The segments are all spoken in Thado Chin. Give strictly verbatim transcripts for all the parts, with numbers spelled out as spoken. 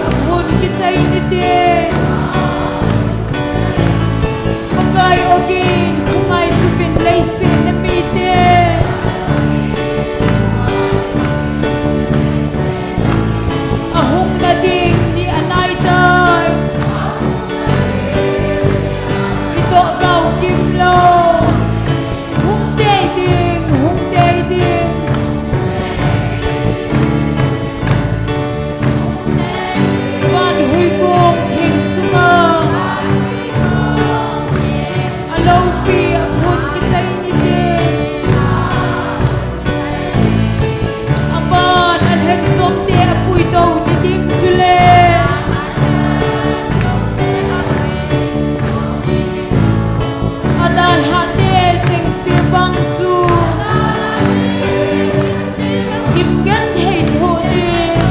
Aphun kichai nite. Pakai ogin, khongai suvin leiset a mite. Ahung nading ni anaitai. Itoh gao kimlou. Hung tei ding, hung tei ding. Van huikong theng chunga. Aloupi aphun kichai nite. Aban alhen chomte apuitou ni ding chule. Adalhah te chengse vang chu. Gimgenthei thoh ding.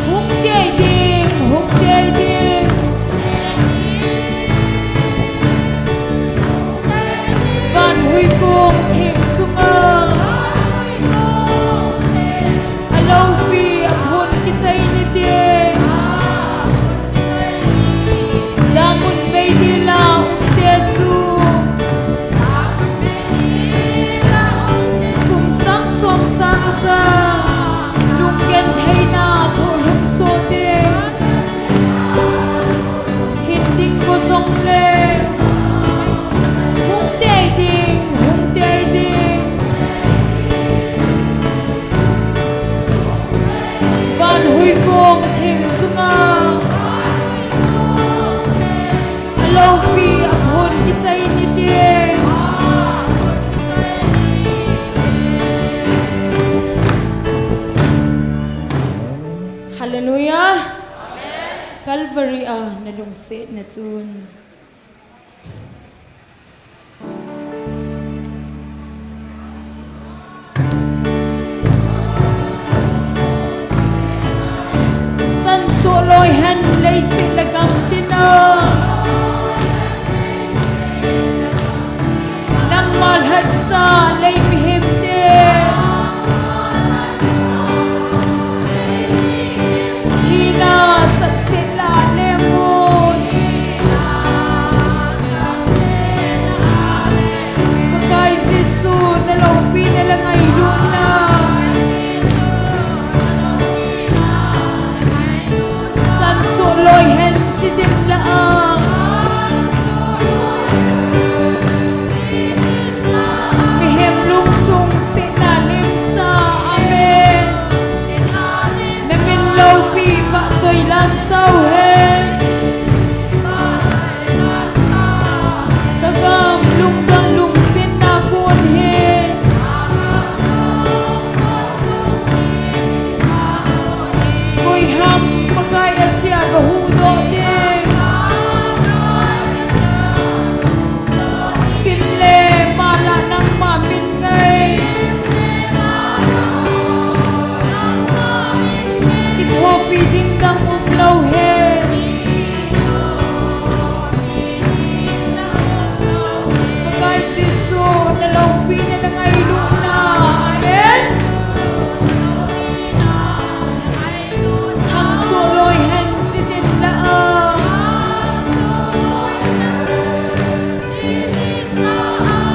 Hung tei ding, hung tei ding. Van huikong theng chunga. Aloupi aphun kichai nite. Damun meidil a umte chu. Kum sang som sang sa. Lunggentheina thoh lhung soh ding. Hin ding go jongle. Hung tei ding, hung tei ding. Van huikong theng chunga. Aloupi aphun kichai nite. Hallelujah. Calvary a nalungsetna chun. Chan soh loi hen leiset le gam tina. Nangma lhatsa lei mihemte. Thina sapset la leng un. Pakai Jesu na loupina le ngailutna. Chan soh loi hen chi ding la a. Mihem lungsung sihna limsa. Amen. Na min loupi vahchoi lansau hen. Ka gam lungdon lungsetna kon hi. Koi ham Pakai achia kahuhdoh ding. Sim le mala nangma min ngai. Kithopi ding dang umlou hen. Pakai Jesu na loupina le ngailutna. Amen. Thang soh loi hen chi ding la a.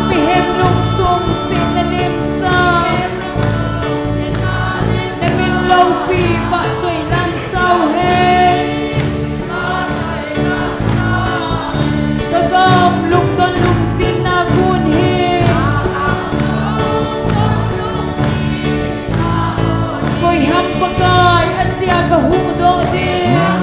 Mihem lungsung sihna limsa. Na min loupi vahchoi lansau hen. Ka gam lungdon lungsetna kon hi. Koi ham Pakai achia kahuhdoh ding.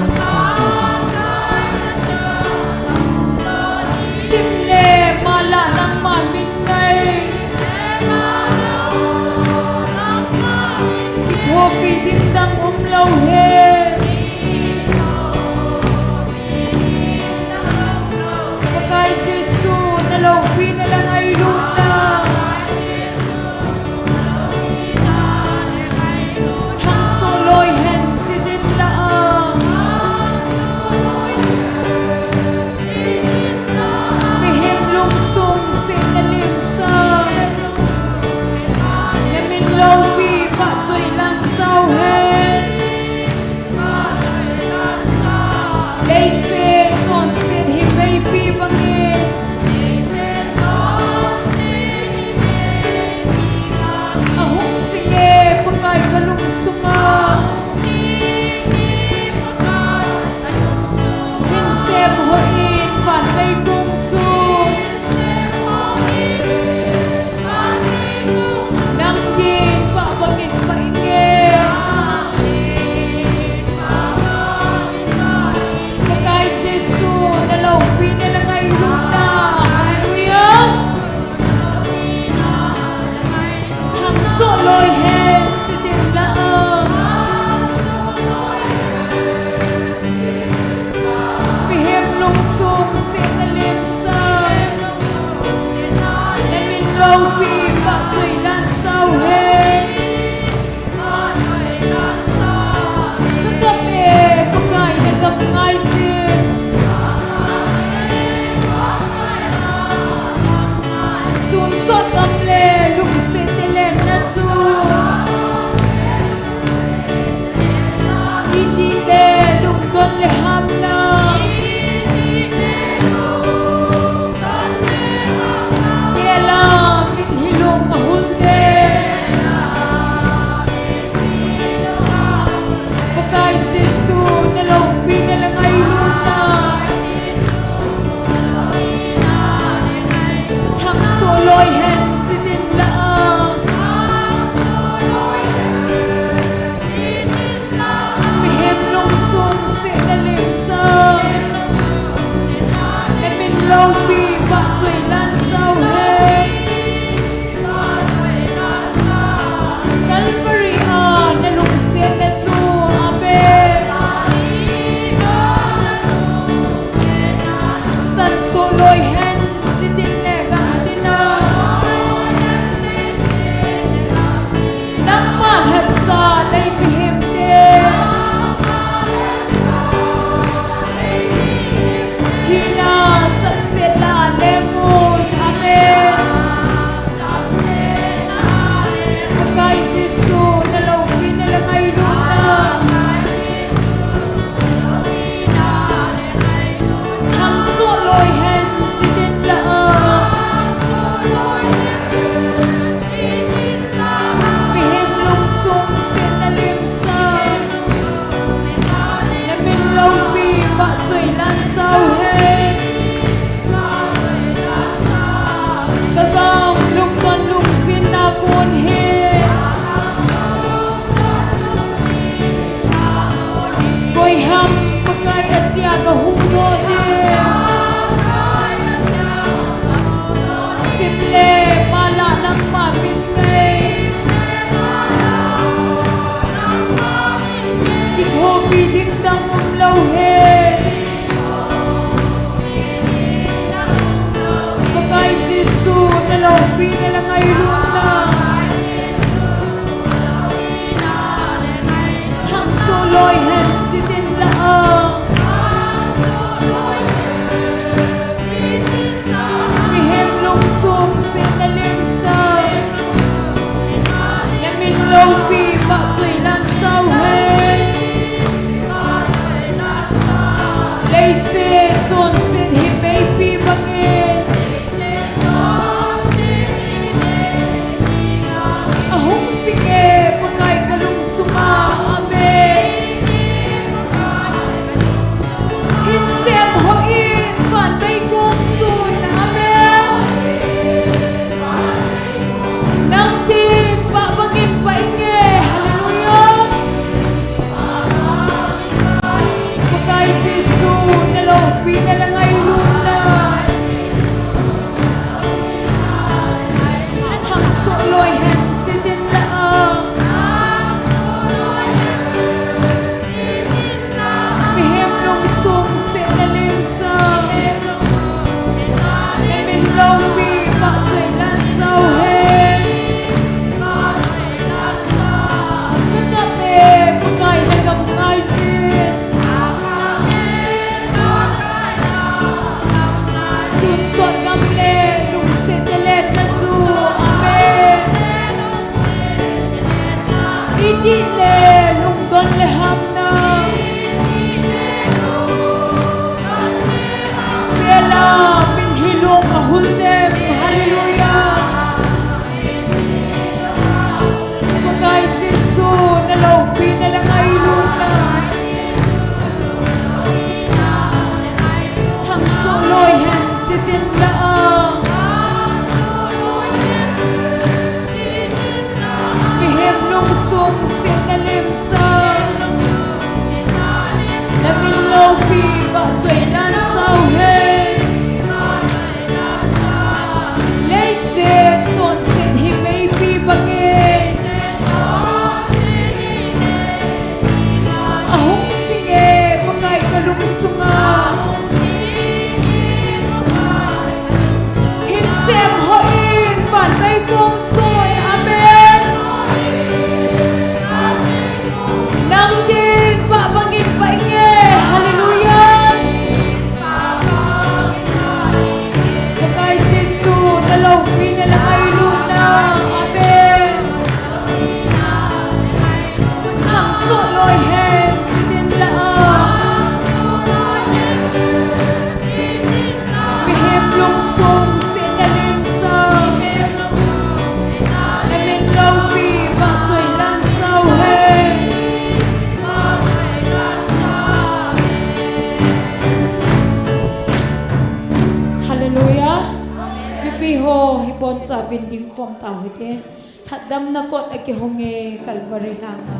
Sim le mala nangma min ngai. Kithopi ding dang umlou hen. Pakai Jesu na loupina le ngailutna. Thang soh loi hen chi ding la a. Mihem lungsung sihna limsa. Na min loupi vahchoi lansau hen. Leiset chonset hi meipi bangin ahung jing e Pakai kalungsunga. Hinsem hoi in vanmei kong chu nang din pah bangin pah inge. Pakai Jesu, na loupina le ngailutna. Hallelujah. Thangsoh loi hen chitin la a. Mihem lungsung sehna limsah. Na min loupi vahchoi lansau hen. Ka gam e, Pakai na gam ngai jin. Tonsot gam le lungset te lenna chu iti le lungdon le hamna. Tela mitlhi lung ahul te. Pakai Jesu, na loupina le ngailutna. Thangsoh loi hen chitin la a. Mihem lungsung sehna limsah. Na min loupi vahchoi lansau hen. Calvary a na lungsetna chu, amen. Chansoh loi hen chitin le gam tina. Nangma lhatsa lei mihem te. Thina sapset la leng un. Amen. Pakai Jesu, na loupina le ngailutna. Thangsoh loi hen chitin la a. Mihem lungsung sehna limsah. Na min loupi vahchoi lansau hen. Ka gam lungdon lungsetna kon hi. Koi ham Pakai achia ka huhdoh ding. Sim le mala nangma min ngai. Kithopi ding dang umlou hen. Pakai Jesu, na loupina le ngailutna. Thangsoh loi hen chitin la a. Mihem lungsung sehna limsah. Na min loupi vahchoi lansau hen. Leiset chonset hi meipi bangin ahung jing e Pakai kalungsunga. Amen. Hinsem hoi in vanmei kong chun. Amen. Nang din pah bangin pah inge. Hallelujah. Pakai Jesu, na loupina le ngailutna. Thangsoh loi hen chitin la a. Mihem lungsung sehna limsah. Na min loupi vahchoi lansau hen. Ka gam e, Pakai na gam ngai jin. Hallelujah. Pakai Jesu, na loupina le ngailutna thangsoh loi hen, chitin la a. Mihem lungsung setna limsah, na min loupi vahchoi lansau hen. Leiset chonset hi meipi bangin ahung singe Pakai ka lungsunga. Hin sem hoi in, van mei kong chun. Amen. Nang din pah bangin pah inge. Hallelujah. Pakai Jesu, na loupina le ngailutna. Amen. Thangsoh loi hen, chitin la a. Mihem lungsung setna limsah, na min loupi vahchoi lansau hen. Hallelujah. Mipi ho, hiboncha vin ding khom tau hite. Lhatdamna kot akihong e Calvary lhanga.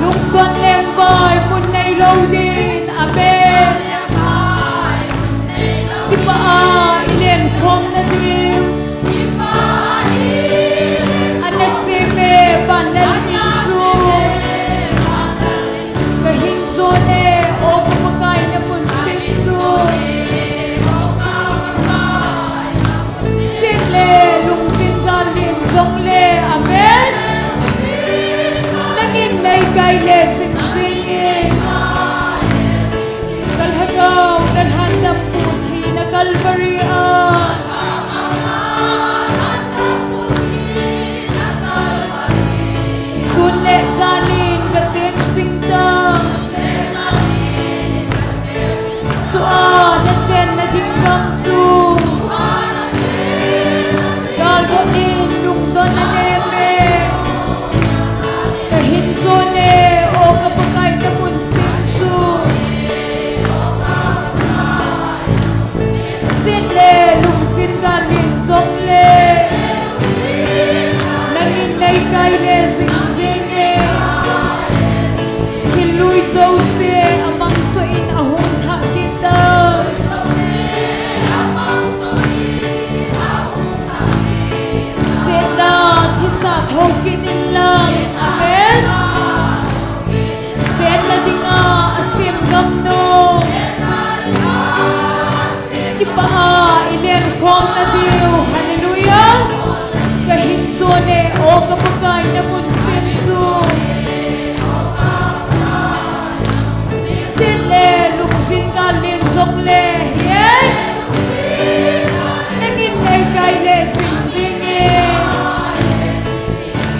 Lungdon lengvai mun neilou din. Amen. Kipah a ilen khomna diu. Ana sem e van lel in chu. Kahin jon e, O ka Pakai, na mun sem chu. Set le lungset gal in jong le. Amen. Nangin neikai le jing jing in. Ka lhagao, na lhan dampu thina Calvary a. Sun le jan in ka cheng jing ta. Chua na chenna ding gam chu. Galvon in lungdon anem e. Kahin jon e, O ka Pakai, na mun sem chu. Set le lungset gal in jong le. Nangin neikai le jing jing e. Thil lui jouse amangsoh in ahung thah kit ta. Setna thisa thou kit in lang. Amen. Chenna dinga asem gam nom. Kipah a ilen khomna diu. Hallelujah. Kahin jon e, O ka Pakai, na mun sem chu. Set le lungset gal in jong le. Hi e. Nangin neikai le jing jing e.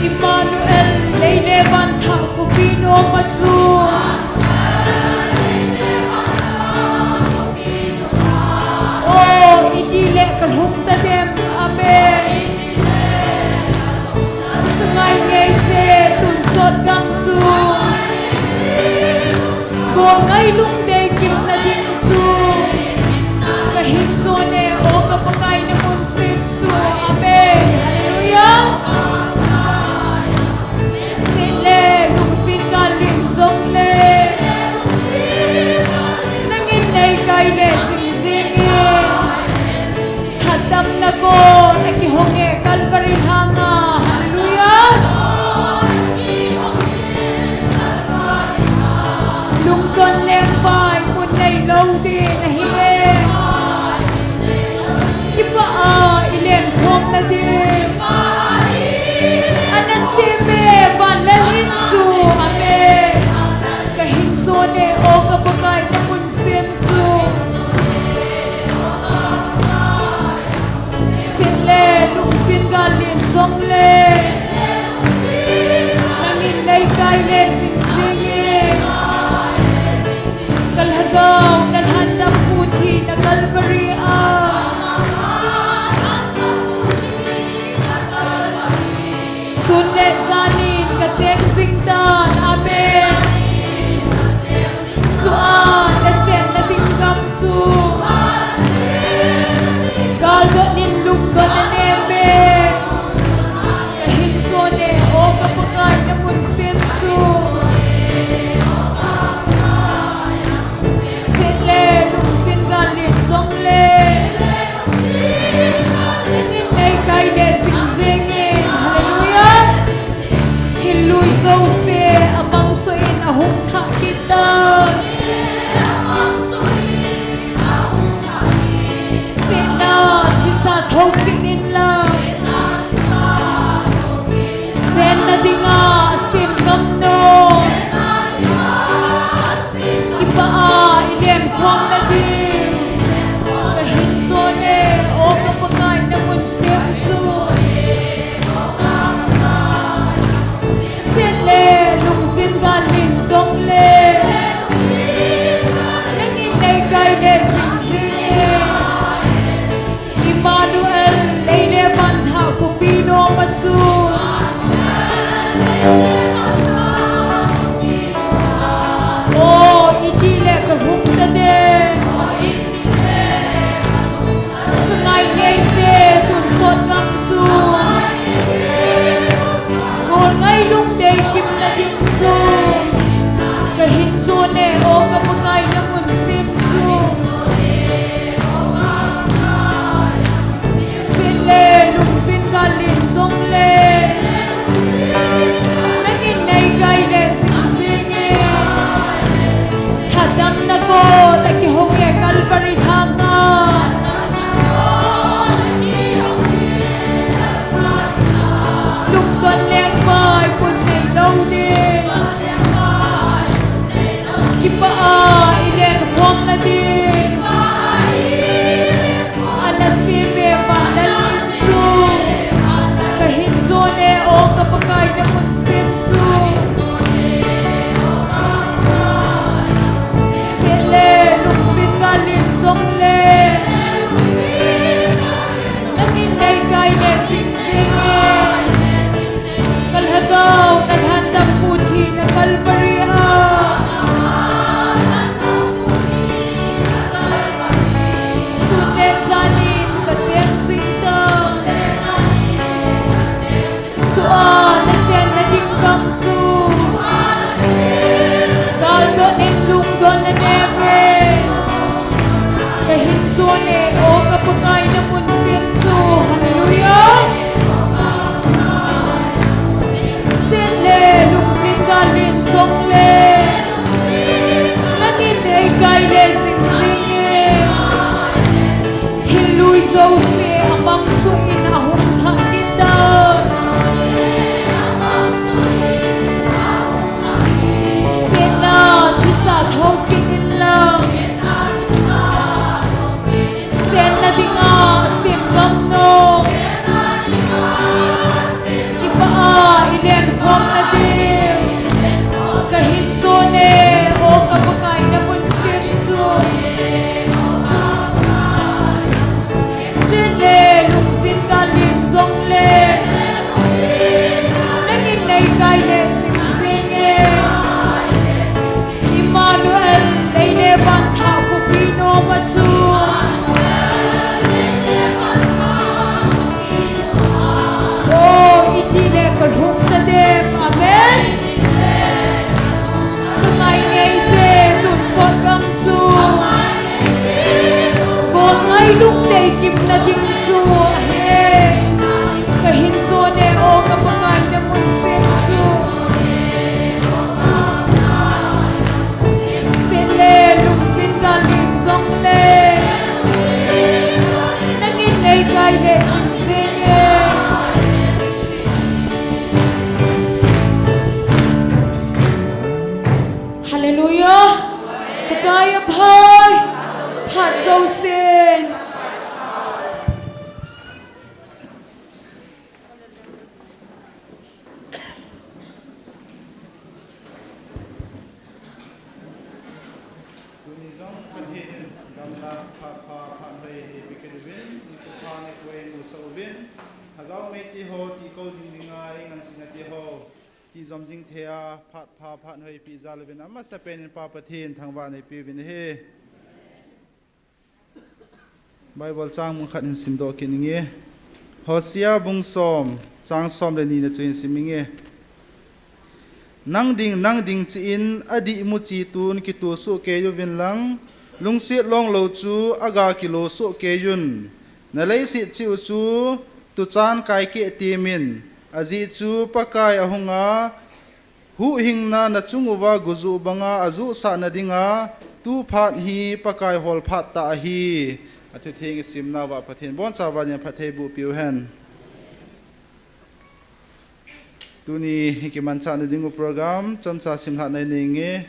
Emmanuel, lei le van thah khopi nom a chu. O, iti le ka lhung ta dem. Amen. Ka ngai ngei se tun chot gam chu. Gom ngailung dei kimna ding chu. Kahin jon e, O ka Pakai, na mun sem chu. Amen. Hallelujah. Set le lungset gal in jong le. Nangin neikai le jing jing e. Lhatdamna kot akihong e Calvary lhanga. Hallelujah. Lungdon lengvai mun neilou din ahi e. Kipah a ilen khomna din. Ana sem e van lel in chu. Amen. Kahin jon e, O ka Pakai, na mun sem chu. Set le lungset gal in jong le. Nangin neikai le jing jing Kau na lhandampu thina Calvary a. Sun le janin ka cheng jing tan. Amen. Chua na chenna ding gam chu galdot nin lungdon na nem e. Ka hinso ne, o ka Pakai, na mun sem chu. Sien le lungsin gal len jong le, nangin nei kai le jing jing in. Hallelujah. Thil lui jouse amangso in ahung thah kit tan. Sihna thisa thou kit in lang, chenna dinga sem ngam nom. Kipah a i len khom na ding, ka hinso ne, o ka Pakai, na mun sem chu. Sien le lungsin gal len jong le, nangin nei kai le jing jing e. Emmanuel, lei le van thah khopi nom a chu. O, iti le ka lhung ta de. Ka ngai ngei se tun sot ngam chu. Gol ngai lung dei kim na ding chu. Ka hinso ne, o ka Pakai, na mun sem chu. Sien le lungsin gal len jong le, nangin nei kai le jing jing e. Lhadamna got a kihong e Calvary lhang a. Lungdon lengvai pun nei lou ding. Kipah a i len khom na ding. Ana sem e van len chu. Ka hinso ne, o ka Pakai, na mun sem chu. Sien le lungsin gal len jong le, nangin nei kai le jing jing e. Ka lhagao na lhandampu thina Calvary a. Sun le janin ka cheng jing tan. Chua na chenna ding Ding dinga, ei ngansena te ho. Kijom jing thei a, phat pha, phat hoipi jal uvin amasapen in Pa Pathen thangvah neipeuvin ahi. Bible chang mun khat hin simdoh kit inge. Hosea bung som, chang som le ni na chu hin sim inge. Nang ding, nang ding chehin, adih muchi tun kituh soh kei uvin lang, lungset longlou chu aga kilo soh kei un. Na leiset cheh u chu tuchan kaikeh temin, ajeh chu Pakai ahunga, huhhingna nachung uva gujuh banga ajuhsah nadinga, tu phat hi Pakai hol phat tah ahi. Athutheng isimnauva Pathen bonchauva phattheiboh peuhen. Tuni ikimanchah nading u program chomcha simlhah nainei inge.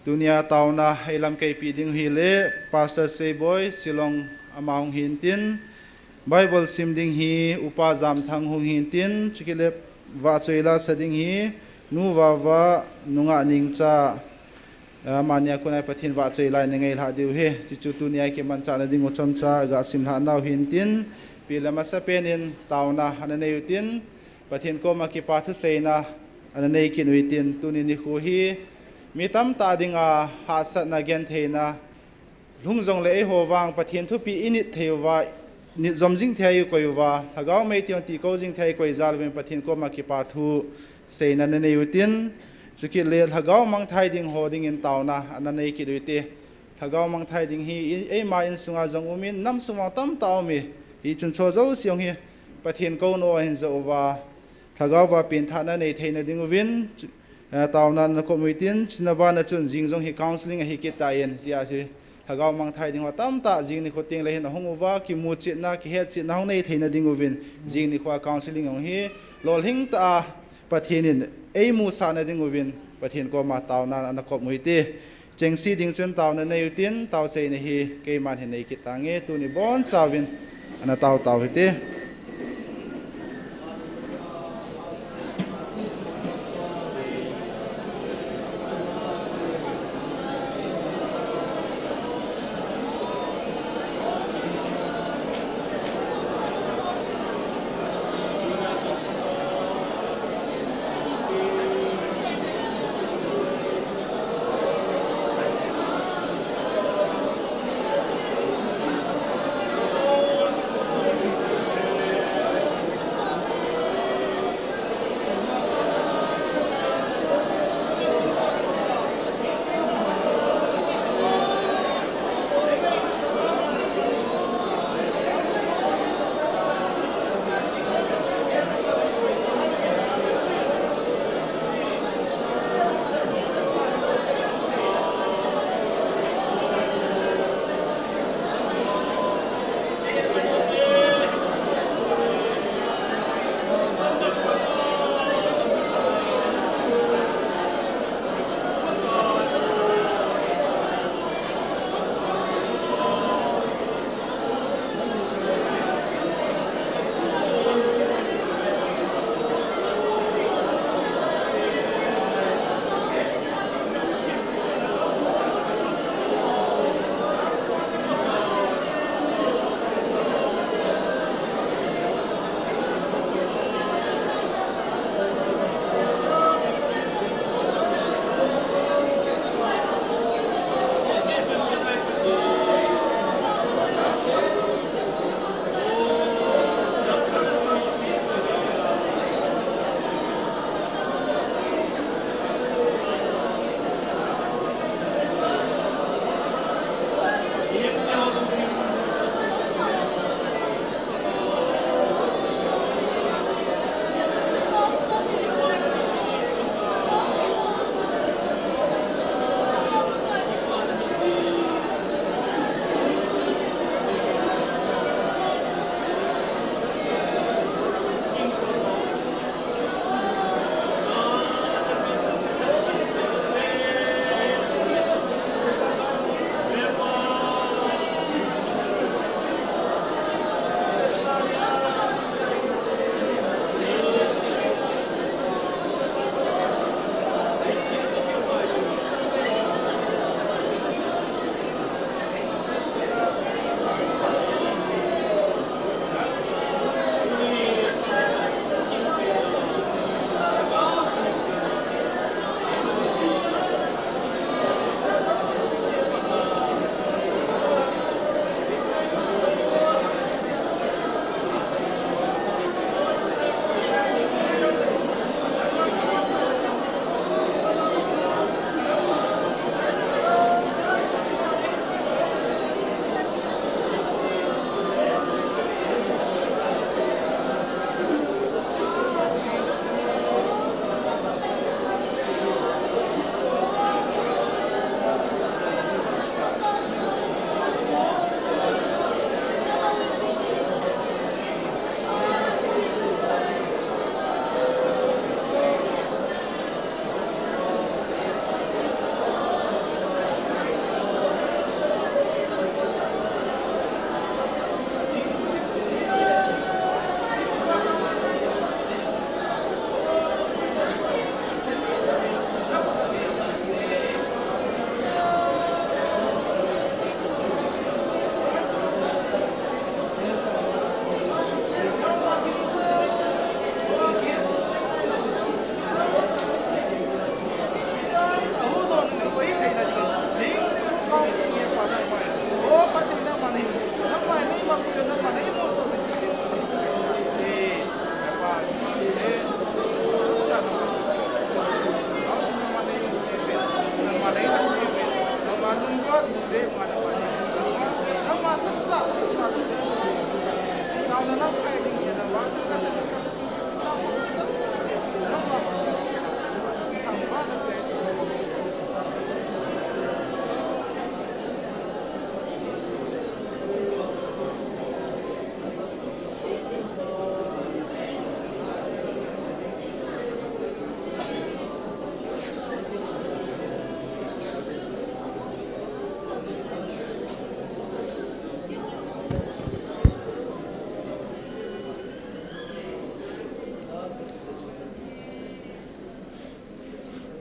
Tunia taona eilamkaipi ding u hile Pastor Seiboi, Shillong ama hung hintin, Bible sim ding hi Upa Jamthang hung hintin, chukit le vahchoi lasa ding hi Nu Vava, Nu Ngahnengcha, amani a kona Pathen vahchoi la inei ngailhah diu ahi. Chuchu tunia ikimanchah nading u chomcha gasimlhah nau hintin, ipi le amasapen in taona ana nei utin, Pathen koma kipa thuseina ana nei kit uhitin, tuni nikho hi mi tamtah dinga hahsatna, gentheina, lhung jongle eiho vang Pathen thupeh init thei uva, nit jom jing thei a ikoi uva, Lhagao Meitei hon tikou jing thei a ikoi jal uvin Pathen koma kipa thuseina ana nei utin, chukit le Lhagao mangthai ding ho dingin taona ana nei kit uhite. Lhagao mangthai ding hi eima insunga jong umin, namsunga tamtah umin, hichun chua jouse jong hi Pathen kouna ahin jou uva, Lhagao va penthahna nei theina ding uvin, taona ana kop uhitin, chuna bana chun jing jong hi counselling ahi kit tan, hijeh a chu Lhagao mangthai ding ho tamtah jing nikho tengle hin ahung uva, kimuchetna, kihetchetna hung nei theina ding uvin, jing nikho a counselling jong hi lolhing tah a Pathen in eimusahna ding uvin Pathen koma taona ana kop uhite. Chengse ding chun taona nei utin, taochaina hi keiman hin nei kit tange, tuni bonchauvin ana tao tao hite.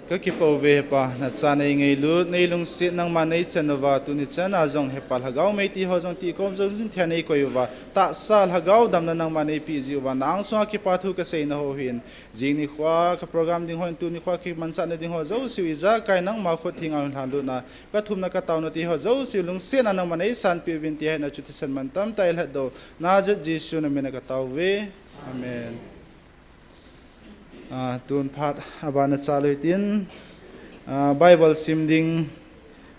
Ka kipah uve Hepa, nacha nei ngailut, nei lungset nangma nei chan uva, tuni chan a jong Hepa Lhagao mei ti ho jong ti kom jong jin thia nei koi uva, tahsa Lhagao damna nangma nei pi ji uva, nang sunga kipa thu ka seina ho hin, jing nikho a ka program ding ho hin, tuni nikho a kimansahna ding ho jouse u ijakai nangma khut thinga hin lhan lutna, ka thumna ka taona ti ho jouse u lungsetna nangma nei sanpi uvin ti hi na chu thisan man tam tai lhat do, Nazareth Jesu na min a ka tao uve. Amen. Ah, tun phat abana cha loi tin, ah, Bible sim ding,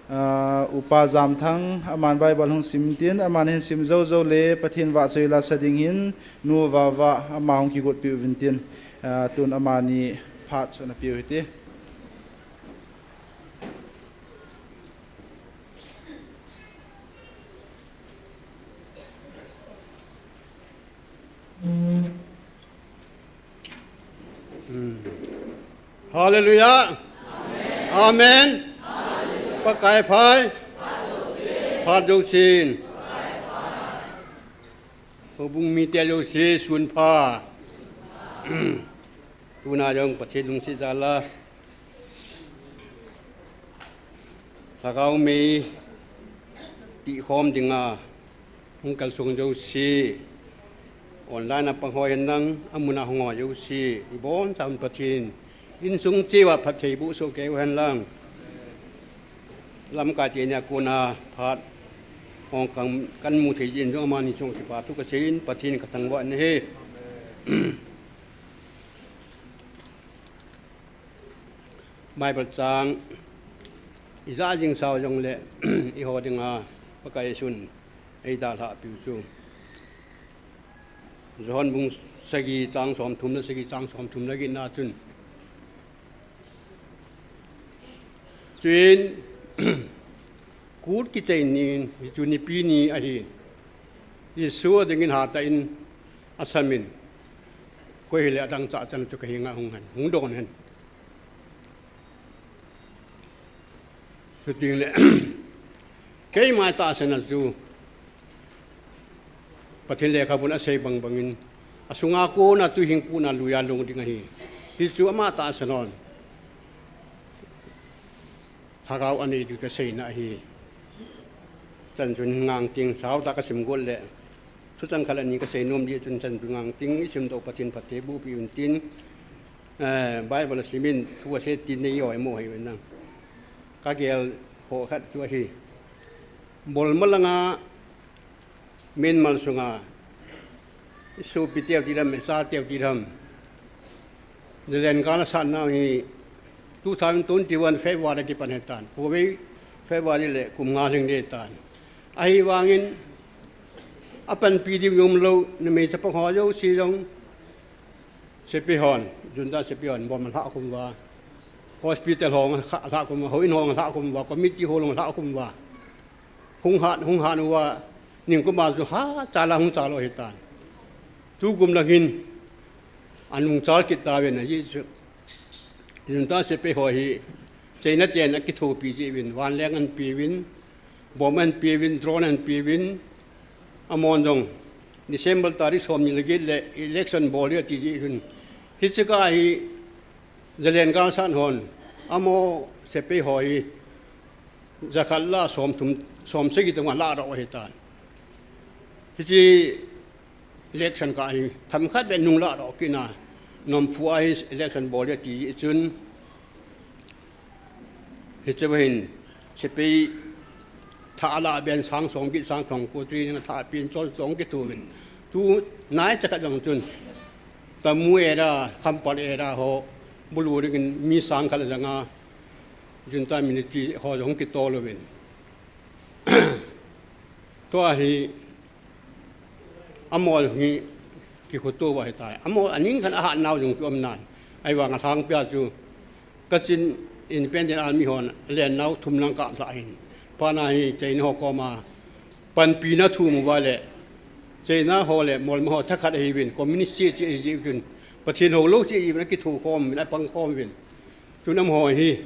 ah, Upa Jamthang, aman Bible hung sim tin, aman hin sim jou jou le, Pathen vahchoi la sa ding hin, Nu Vava, ama hung kigot piu vin tin, ah, tun amani phat chu na piu hite. Hallelujah. Amen. Pakai phat. Phat jousen. Houbung mite jouse sun pha. Tuna jong Pathen lungset jal a Lhagao mei tihkhom dinga hung kalsong jouse, online a pang ho hen lang, amun a hung ho jouse, iboncha Pathen insung cheh uva phatthei boh soh kei u hen lang. Lamkai teni a kona phat hung kan, kan mu thei jeh in jong amani chunga kipa thu ka seiyin, Pathen ka thangvah in ahi. Bible chang ija jing sau jongle, eiho dinga Pakai Jesun eidalhah piu chu John bung sagi chang somthum le sagi, chang somthum le get na chun, chuin kut kichai ni in, hichu nipi ni ahi. Jesu adingin hatah in asamin, koi hile adang chah chan chu ka henga hung hen, hung don hen. Chutengle, keima tahsan a chu Pathen lekhabun asei bang bangin, asunga kona tuihing kona lui a long ding ahi. Hichu ama tahsan hon Lhagao anei diu kaseina ahi. Chan chun ngang ting, sautah kasim got le, thuchang khat le ni kasei nom ding chun chan chun ngang ting, isimdoh Pathen phatthei boh piu hen tin, eh, Bible simin thu asei tin nei oimo hi uvin lang. Kagel ho khat chu ahi. Bolma langa Myanmar sunga, isopi teu ti dam, icha teu ti dam, Zalen gal asatnau hi two thousand twenty-one February kipan ahitan. Khovei February le kum nga lhing ding ahitan. Ahivangin apanpi diu umlou, numei chapang ho jouse jong sepai hon, junta sepai hon bomb alhah khum uva, hospital ho alhah khum uva, houin ho alhah khum uva, committee ho alhah khum uva, hung hat, hung hat uva, ningkum a chu hachal a hung chal u ahitan. Tukum lang hin anung chal kit tauvin, ajeh chu junta sepai ho hi China ten akithopi jeh uvin, vanleng ahin peuvin, bomb ahin peuvin, drone ahin peuvin, amahon jong December tarik somni le get le election bol ding ati jeh uvin, hiche kah hi Zalen gal asat hon, amaho sepai ho hi jakhat le somthum, somsagi tobang alahdoh u ahitan. Hiche election kah hi themkhat beh nung lahdoh kit na, nomphu a hi election bol ding ati jeh chun, hiche va hin sepai thah alah ben sang som get, sang som ko, training athah pen, chol chong kithouvin, tunai chakhat jong chun Tamu area, Khampal area ho bulu dingin mi sang khat le janga junta military ho jong kitol uvin, tua hi amaho hi kikhutup ahitai. Amaho aning khat ahatnau jong chu umnan, ahivang alhangpia chu Kachin Independent Army hon alennau thum lang kaplhah ahin, phatna hi China ho koma panpina thum uva le, China ho le Molma ho thakhat ahiuvin, communist cheh cheh ahi jeh uvin, Pathen houlou cheh ahiuvin, akithokhom uvin, apangkhom uvin. Tun amaho hi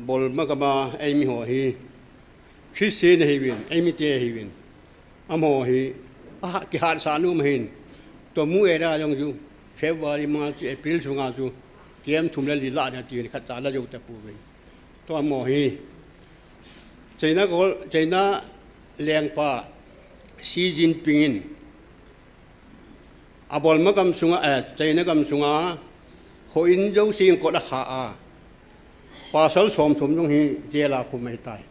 Bolma gama eimi ho hi Christian ahiuvin, eimite ahiuvin, amaho hi aha kihatsah nom ahin, Tamu area jong chu February, March, April sunga chu kem thum le li lah ding ati khat cha la jou tapouvin. Tua mo hi China gol, China lengpa Xi Jinping in abolma gam sunga, eh, China gam sunga houin jouse kot akha a, pasal somthum jong hi jail a khum ahitai.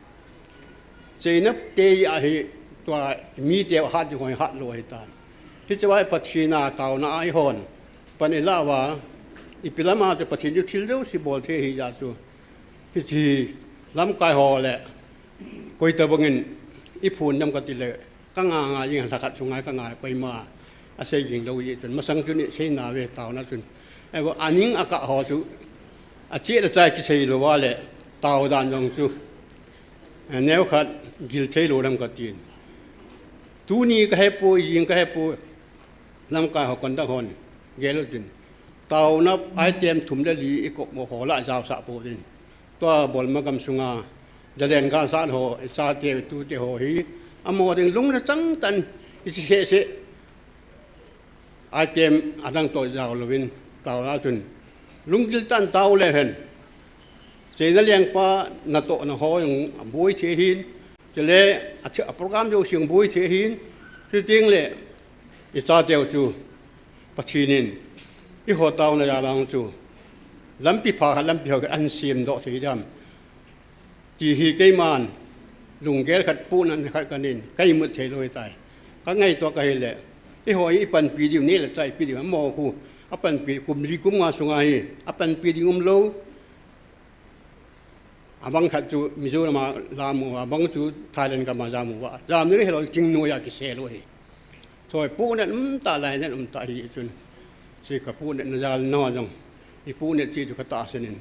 China te ahi, tua mite hat ding ho hi hat lou ahitai. Hiche a hi Pathen a taona a ihon pan ilah uva, ipi lam a chu Pathen chu thil jouse bol thei ahi jeh chu. Hiche lamkai ho le koitabang in iphun dem kati le, ka nga nga jing, lhakhat sunga ka nga, koima asei jing lou jeh chun, masang chun isei nauve taona chun. Eiho aning akah ho chu, ache le achai kisei lou uva le, tao dan jong chu, eh, neokhat gil thei lou dem katin. Tuni ka hepoi, jing ka hepoi, lamkai ho kon dang hon gel u tin. Taona item thum le li ikop mo ho la jaosah pou tin. Tua bolma gam sunga, jalen ka sat ho, ichate, itute ho hi, amaho ding lung le chang tah in, ichi seh seh, item adang toh jao louvin, taona chun, lunggil tah in tao le hen. China lengpa natohna ho jong aboi thei ahin, chule a thi-, a program jouse jong boi thei ahin, chuteng le, ichateu chu, Pathen in, eiho taona jal a chu, lampi pha khat, lampi hoi khat ahin semdoh thei dam. Ti hi keiman lunggel khat, puhnat khat kanei in, ka imut thei lou ahitai. Ka ngaito kahi le, eiho hi ipanpi diu, neh le chah ipi diu, amaho khu, apanpi kum li kum nga sunga hi, apanpi ding um lou. Abang khat chu Mizoram a lam uva, abang chu Thailand gam a jam uva. Jam ni le helou, thing noiya kisel u ahi. Choi puhnat um tah, lainat um tah ahi chun. Hiche ka puhnatna jal a jong, ipuhnat cheh chu ka tahsan in,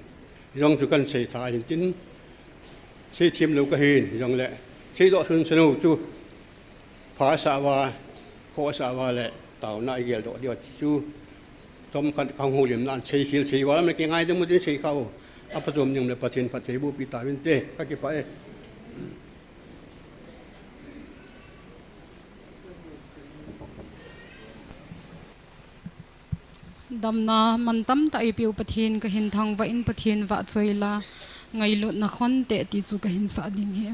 jong chu kan seitha ahin tin, seithem lou kahin, jongle seidoh sunsun u chu, pha asah uva, khoh asah uva le, taona igeldoh diu ti chu, chomkhat ka houlimna a seikhel sei uva lam le kingaidam u tin sei kha u, aphachom ding le Pathen phattheiboh pi tauvinte, ka kipah e. Damna mantam tah eipeu Pathen kahin thangvah in, Pathen vahchoi la, ngailutna khonte ti chu kahin sah ding ahi.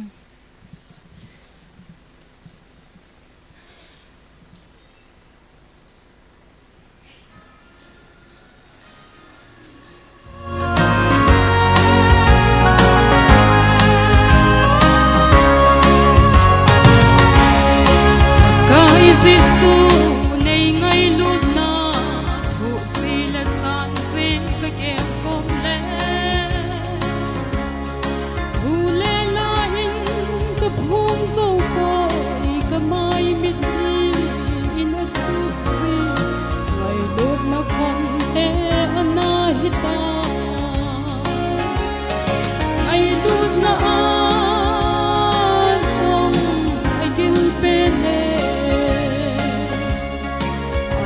Pakai Jesu, nei ngailutna thuhsi le sanjing ka kengkom le, thu le la in ka phung jou poi, ka mai mit hi in achuh jin, ngailutna khonte ana hita. Ngailutna a jong agil pen e,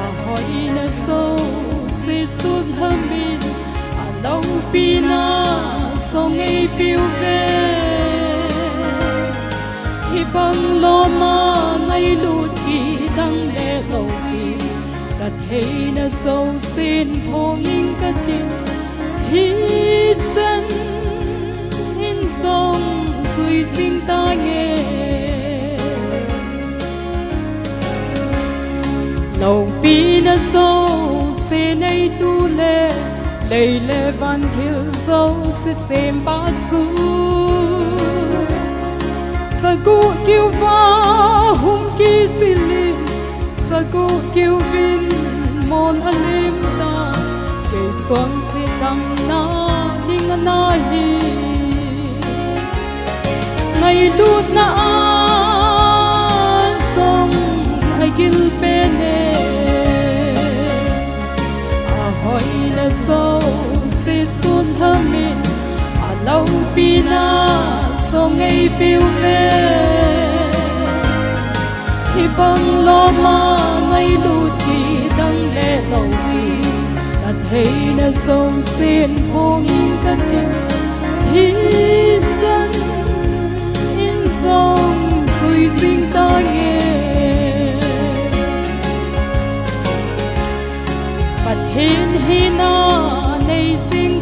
ahoina jouse sutlham in, aloupina jong eipeuve. Hibang loma ngailut kidang le lou hi, ka theina jousen phong ing katin, thi chan in jong jui jing tange. Loupina jouse neitu le, lei le van thil jouse sempa chu, sagoh keu va hung kijil in, sagoh keuvin mon alim tan, kei chonse damna ding ana hi. Ngailutna a jong agil pen e, ahoina jouse sutlham in, aloupina jong eipeuve. Hibang loma ngailut kidang le lou hi, ka theina jousen phong ing katin, thi chan in jong jui jing tange. Pathen hina nei jing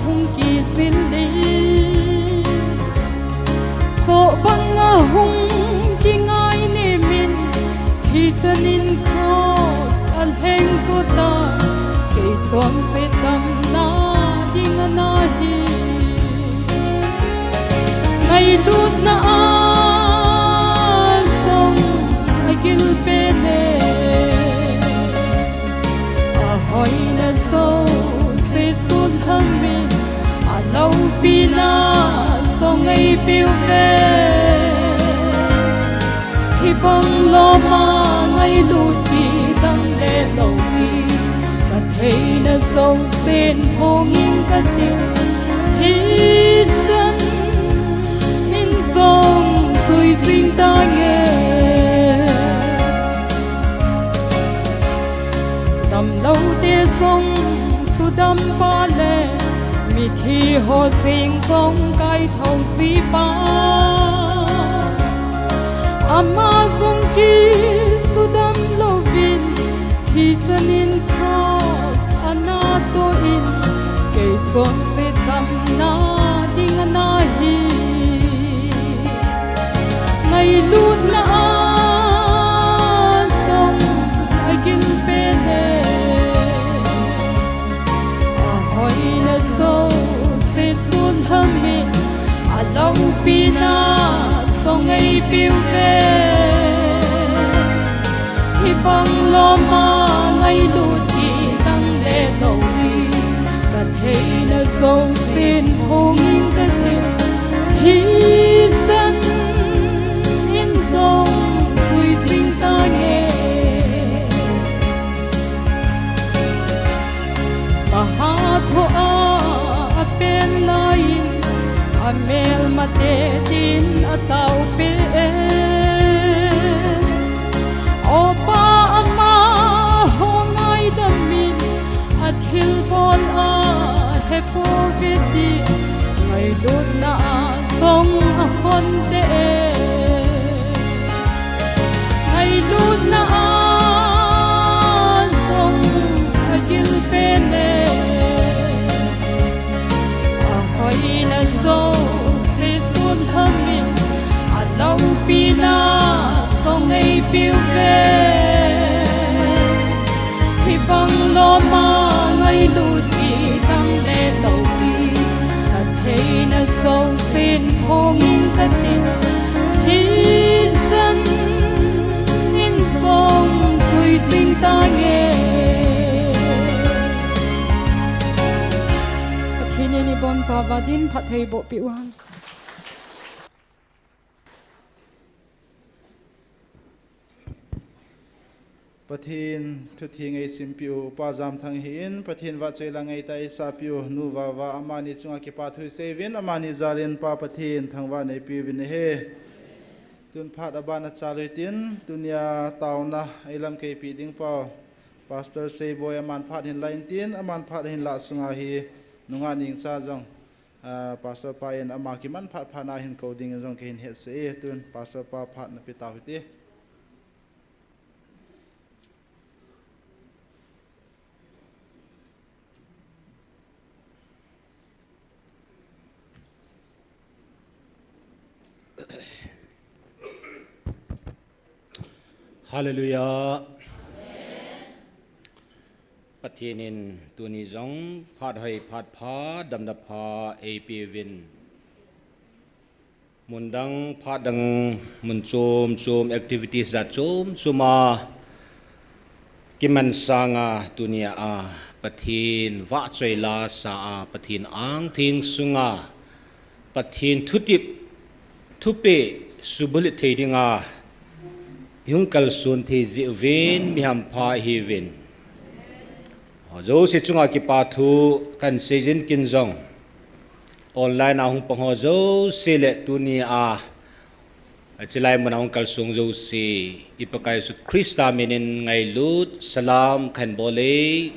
hung kisil ding. Soh banga hung kingai nimin, thi chanin cross a lheng suta, kei chonset damna ding ana hi. Ngailutna a song a gil pene. A hoina jouse sunhamin, a loupina song eipiu ve. Hibang loma ngailut kidang le lou hi, ka theina jousen phongin kati. Hichan in jong jui jing tange. Damlou te jong sudam pa le, mithi ho jeng jong kaithou ji pa. Ama jong kisudam louvin, thi chanin cross ana toh in, kei chonset damna ding ana hi. Ngailutna a song a gil pene. A hoina jouse sunhamin, a loupina song eipiu ve. Hibang loma ngailut kidang le lou hi, ka theina jousen phongin kati. Hichan in jong jui jing tange. Maha thoa a pen laiyin, a melmate din a taopeh e. O Pa, amaho ngaidamin, a thilbol a hepouve ti, ngailutna a jong a khonte e. Ngailutna a jong a gil pene. A hoina jouse sunhamin, a loupina jong eipiu ve. Hibang loma ngailut kidang le lou hi, ka theina jousen phongin kati. Hichan in jong jui jing tange. Pathen in ibonchauva din phatthei boh peh uhen. Pathen thutheng eisimpeh u Pa Jamthang hi in, Pathen vahchoi la ngeita eisapeh u Nu Vava, amani chunga kipa thu iseiuvin, amani jalin Pa Pathen thangvah in eipeuvin ahi. Tun phat aban achalui tin, tunia taona eilamkeipeh ding pa Pastor Seiboi aman phat ahin la intin, aman phat ahin lah sunga hi nungah nengcha jong, ah, Pastor pa in ama kiman phat phat na ahin kou dingin jong kahin hetsah e, tun Pastor pa phat napeh tau hite. Hallelujah. Pathen in tuni jong phat hoi phat pha, damna pha eipeuvin. Mun dang, phat dang, mun chom chom, activities jat chom chom a kiman sanga tunia Pathen vahchoi la sa a, Pathen angtheng sunga Pathen thutep, thupeh subulhit thei dinga ihung kalson thei jeh uvin mi hampha ihiuvin. Ho jouse chunga kipa thu kahin seijin, ken jong online a hung pang ho jouse le tunia achilai muna hung kalsong jouse, i Pakai Jesu Christa minin ngailut salam kahin bol e.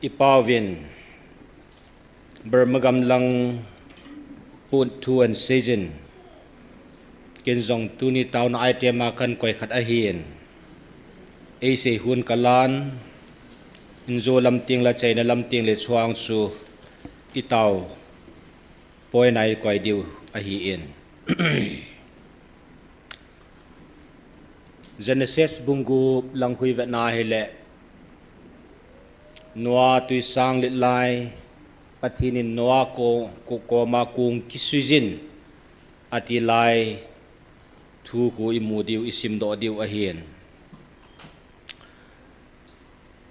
I pauvin Burma gam lang pun thu ahin seijin, ken jong tuni taona item a kahin koi khat ahin, eisei hun kalan, Injo lamteng le chaina lamteng le chuang chu itao poi nai koi diu ahi in. Genesis bung gup lang hui vetna hile, Noah tuisang lit lai, Pathen in Noah ko, ko, koma kong kisuijin ati lai thu khu imu diu, isimdoh diu ahin.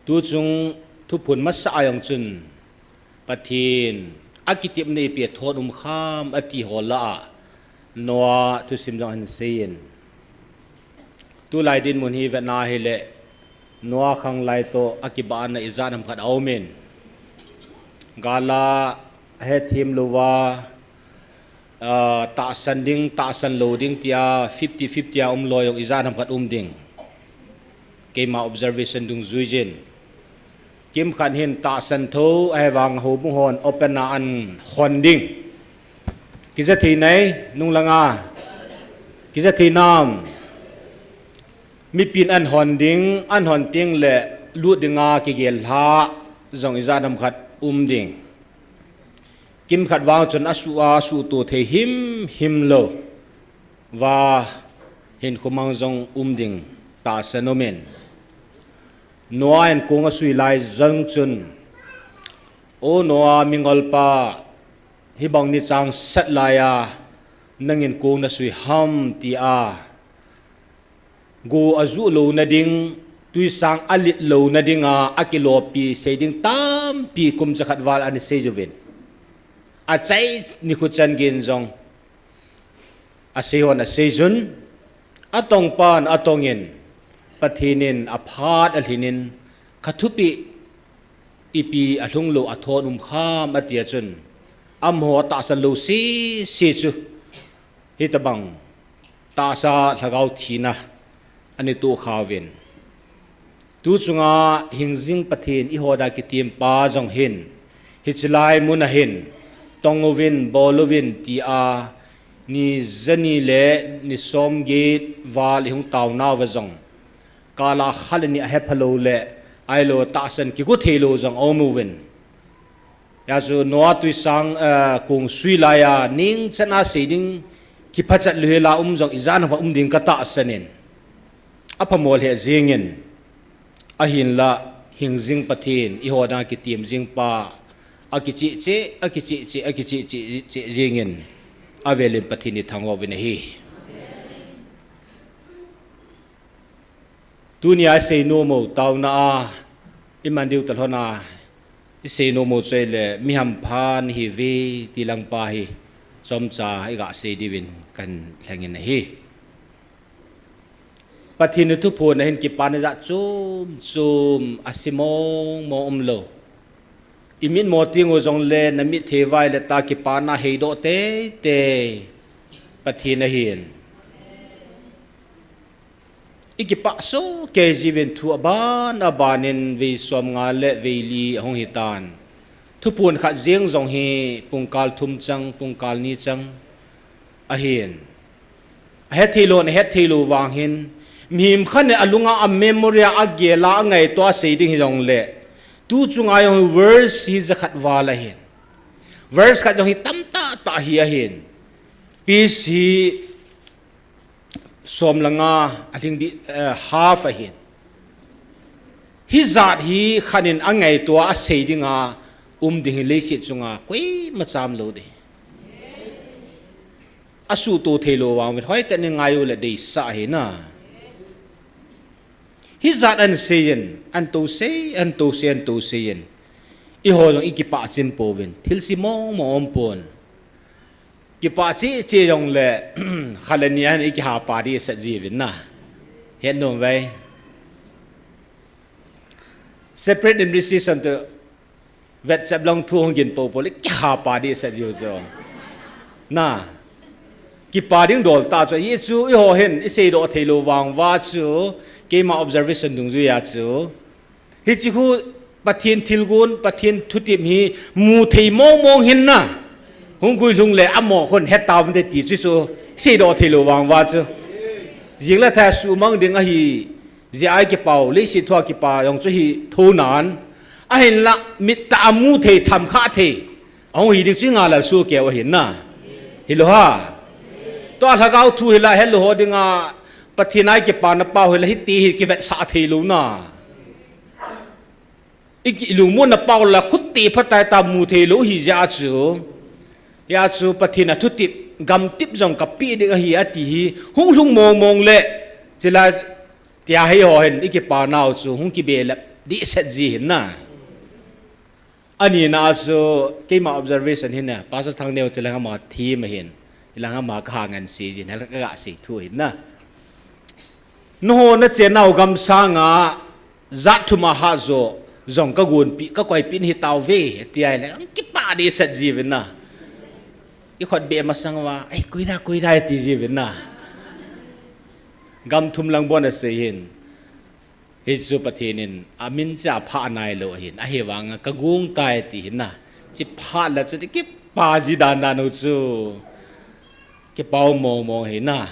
Tuchung thuphon masa a jong chun Pathen akitepna ipi athon um kham ati ho lah a Noah thusim jong ahin seiyin. Tulai dinmun hi vetna hile Noah khang lai toh akibahna ijat ham khat aumin. Gal a hethem louva, ah, tahsan ding, tahsan lou ding tia fifty fifty a um lou jong ijat ham khat um ding. Keima observation dungjuiyin. Kimkhat hin tahsan tho, ahivang houbung hon open a an hon ding. Kija thei nai, nung langa. Kija thei nam. Mipin an hon ding, an hon teng le lut dinga kigel lha jong ijat ham khat um ding. Kimkhat vang chun asuh a, asuhto thei himhim lou va hinkho mang jong um ding tahsan umin. Noah in kong asui lai jong chun, O Noah mingolpa, hibang ni changseh lai a nangin kong nasui ham tia go ajuh louna ding, tuisang alit louna dinga akilopi sei ding tampi kum jakhat val ana seiuvin. Achai nikho chan geiyin jong asei hon aseijun, atongpan atongin, Pathen in aphat alhinin, khathupeh ipi alhung lou athon um kham atia chun, amaho atahsan lou sese chu hitobang tahsa lhagao thina ana tohkhauvin. Tuchunga hingjing Pathen ihoda kitempa jong hin, hiche lai mun ahin, tong uvin, bol uvin tia, ni jani le ni somget val ihung taonauva jong, kal a khat le ni ahepha lou le, ahilou tahsan kigo thei lou jong aum uvin. Hijeh chun Noah tuisang, eh, kong sui lai a, ningchan a sei ding, kiphachat lou hel a um jong ijat ham khat um ding katahsan in. Aphamo lheh jengin, ahinla hingjing Pathen, ihoda kitem jingpa, akicheh cheh, akicheh cheh, akicheh cheh, cheh jengin, avelin Pathen ithangvah uvin ahi. Tunia isei nom u taona a, iman diu talhon a, isei nom u chu ahile, mi hampha nahiuve ti lang pa hi, chomcha iga sei diuvin kahin lhengin ahi. Pathen thuphon a hin kipana jat chom chom, ase mong mong umlou. Imitmo teng u jongle, namit thei uva ahile tah kipana heidoh teitei Pathen ahin. Ikipah soh kei jiuvin thu aban abanin vei somnga le vei li ahung hitan. Thuphon khat jeng jong hi pungkal thum chang, pungkal ni chang ahin. Ahet thei lou, ahet thei lou vang hin, mihem khat in alunga, a memory a, agel a, angaito a asei ding hijongle, tuchunga jong hi verse hi jakhat val ahin. Verse khat jong hi tamtah tah hi ahin. Piece hi som le nga, alhing dih, eh, half ahin. Hijat hi khat in angaito a asei dinga um ding hi leiset chunga koima cham lou ding. Asuhto thei lou vang uvin, hoitah in ngai u le deisah ahi na. Hijat ahin seiyin, ahin tousei, ahin tousei, ahin touseiyin. Eiho jong ikipah chin pouvin, thilse mong mong aumpon. Kipah cheh cheh jongle, khat le ni ahin ikihapa ding asat jiuvin na. Hetnom uve. Separate administration toh vetchep lang thu hung gin popo le kihapa ding asat jiu chu. Na. Kipah ding dol tah chu, hichu eiho hin iseidoh thei lou vang uva chu, keima observation dungjuiya chu. Hiche khu Pathen thilgon, Pathen thutep hi mu thei mong mong hin na. Hung guilhung le amaho khun hetauvinte ti chu chu, iseidoh thei lou vang uva chu. Jing le thai suhmang ding ahi, jeh a ikipau, leiset thua kipa jong chu hi thonan. Ahinla, mittah a mu thei, tham kha thei. Ahung hi ding chu ngalal su keu ahin na. Hilou ha. Tua lhagao thu hila, helou ho dinga, Pathen a kipana pau hila, hiti hi kivetsah thei lou na. I ki lungmonna pau la, khuti phatai ta mu thei lou hi jeh chu. Hia chu Pathen a thutep, gamtep jong kapeh ding ahi ati hi, hung lhung mong mong le, chila tia hi ho hin, i kipa nau chu, hung kibelap dehset ji hin na. Ani na chu, keima observation hin na, Pastor Thangneo chu lang ama thim ahin, ilang ama kaha ngan sei jin, hel kaga sei thu hin na. Nangho nachennau gam sanga, jat thum a hah jo, jong kagonpi, kakoipi nahi tauve, tia le, ang kipah dehset ji vin na. I khut beh masang uva, "Ai, koi da, koi da," ti ji vin na. Gam thum lang bon asei hin. Hichu Pathen in, amin cha pha nailou hin. Ahivanga kagong tai ti hin na. Chi pha la chu kipah ji dan dan u chu. Kipah mong mong hin na.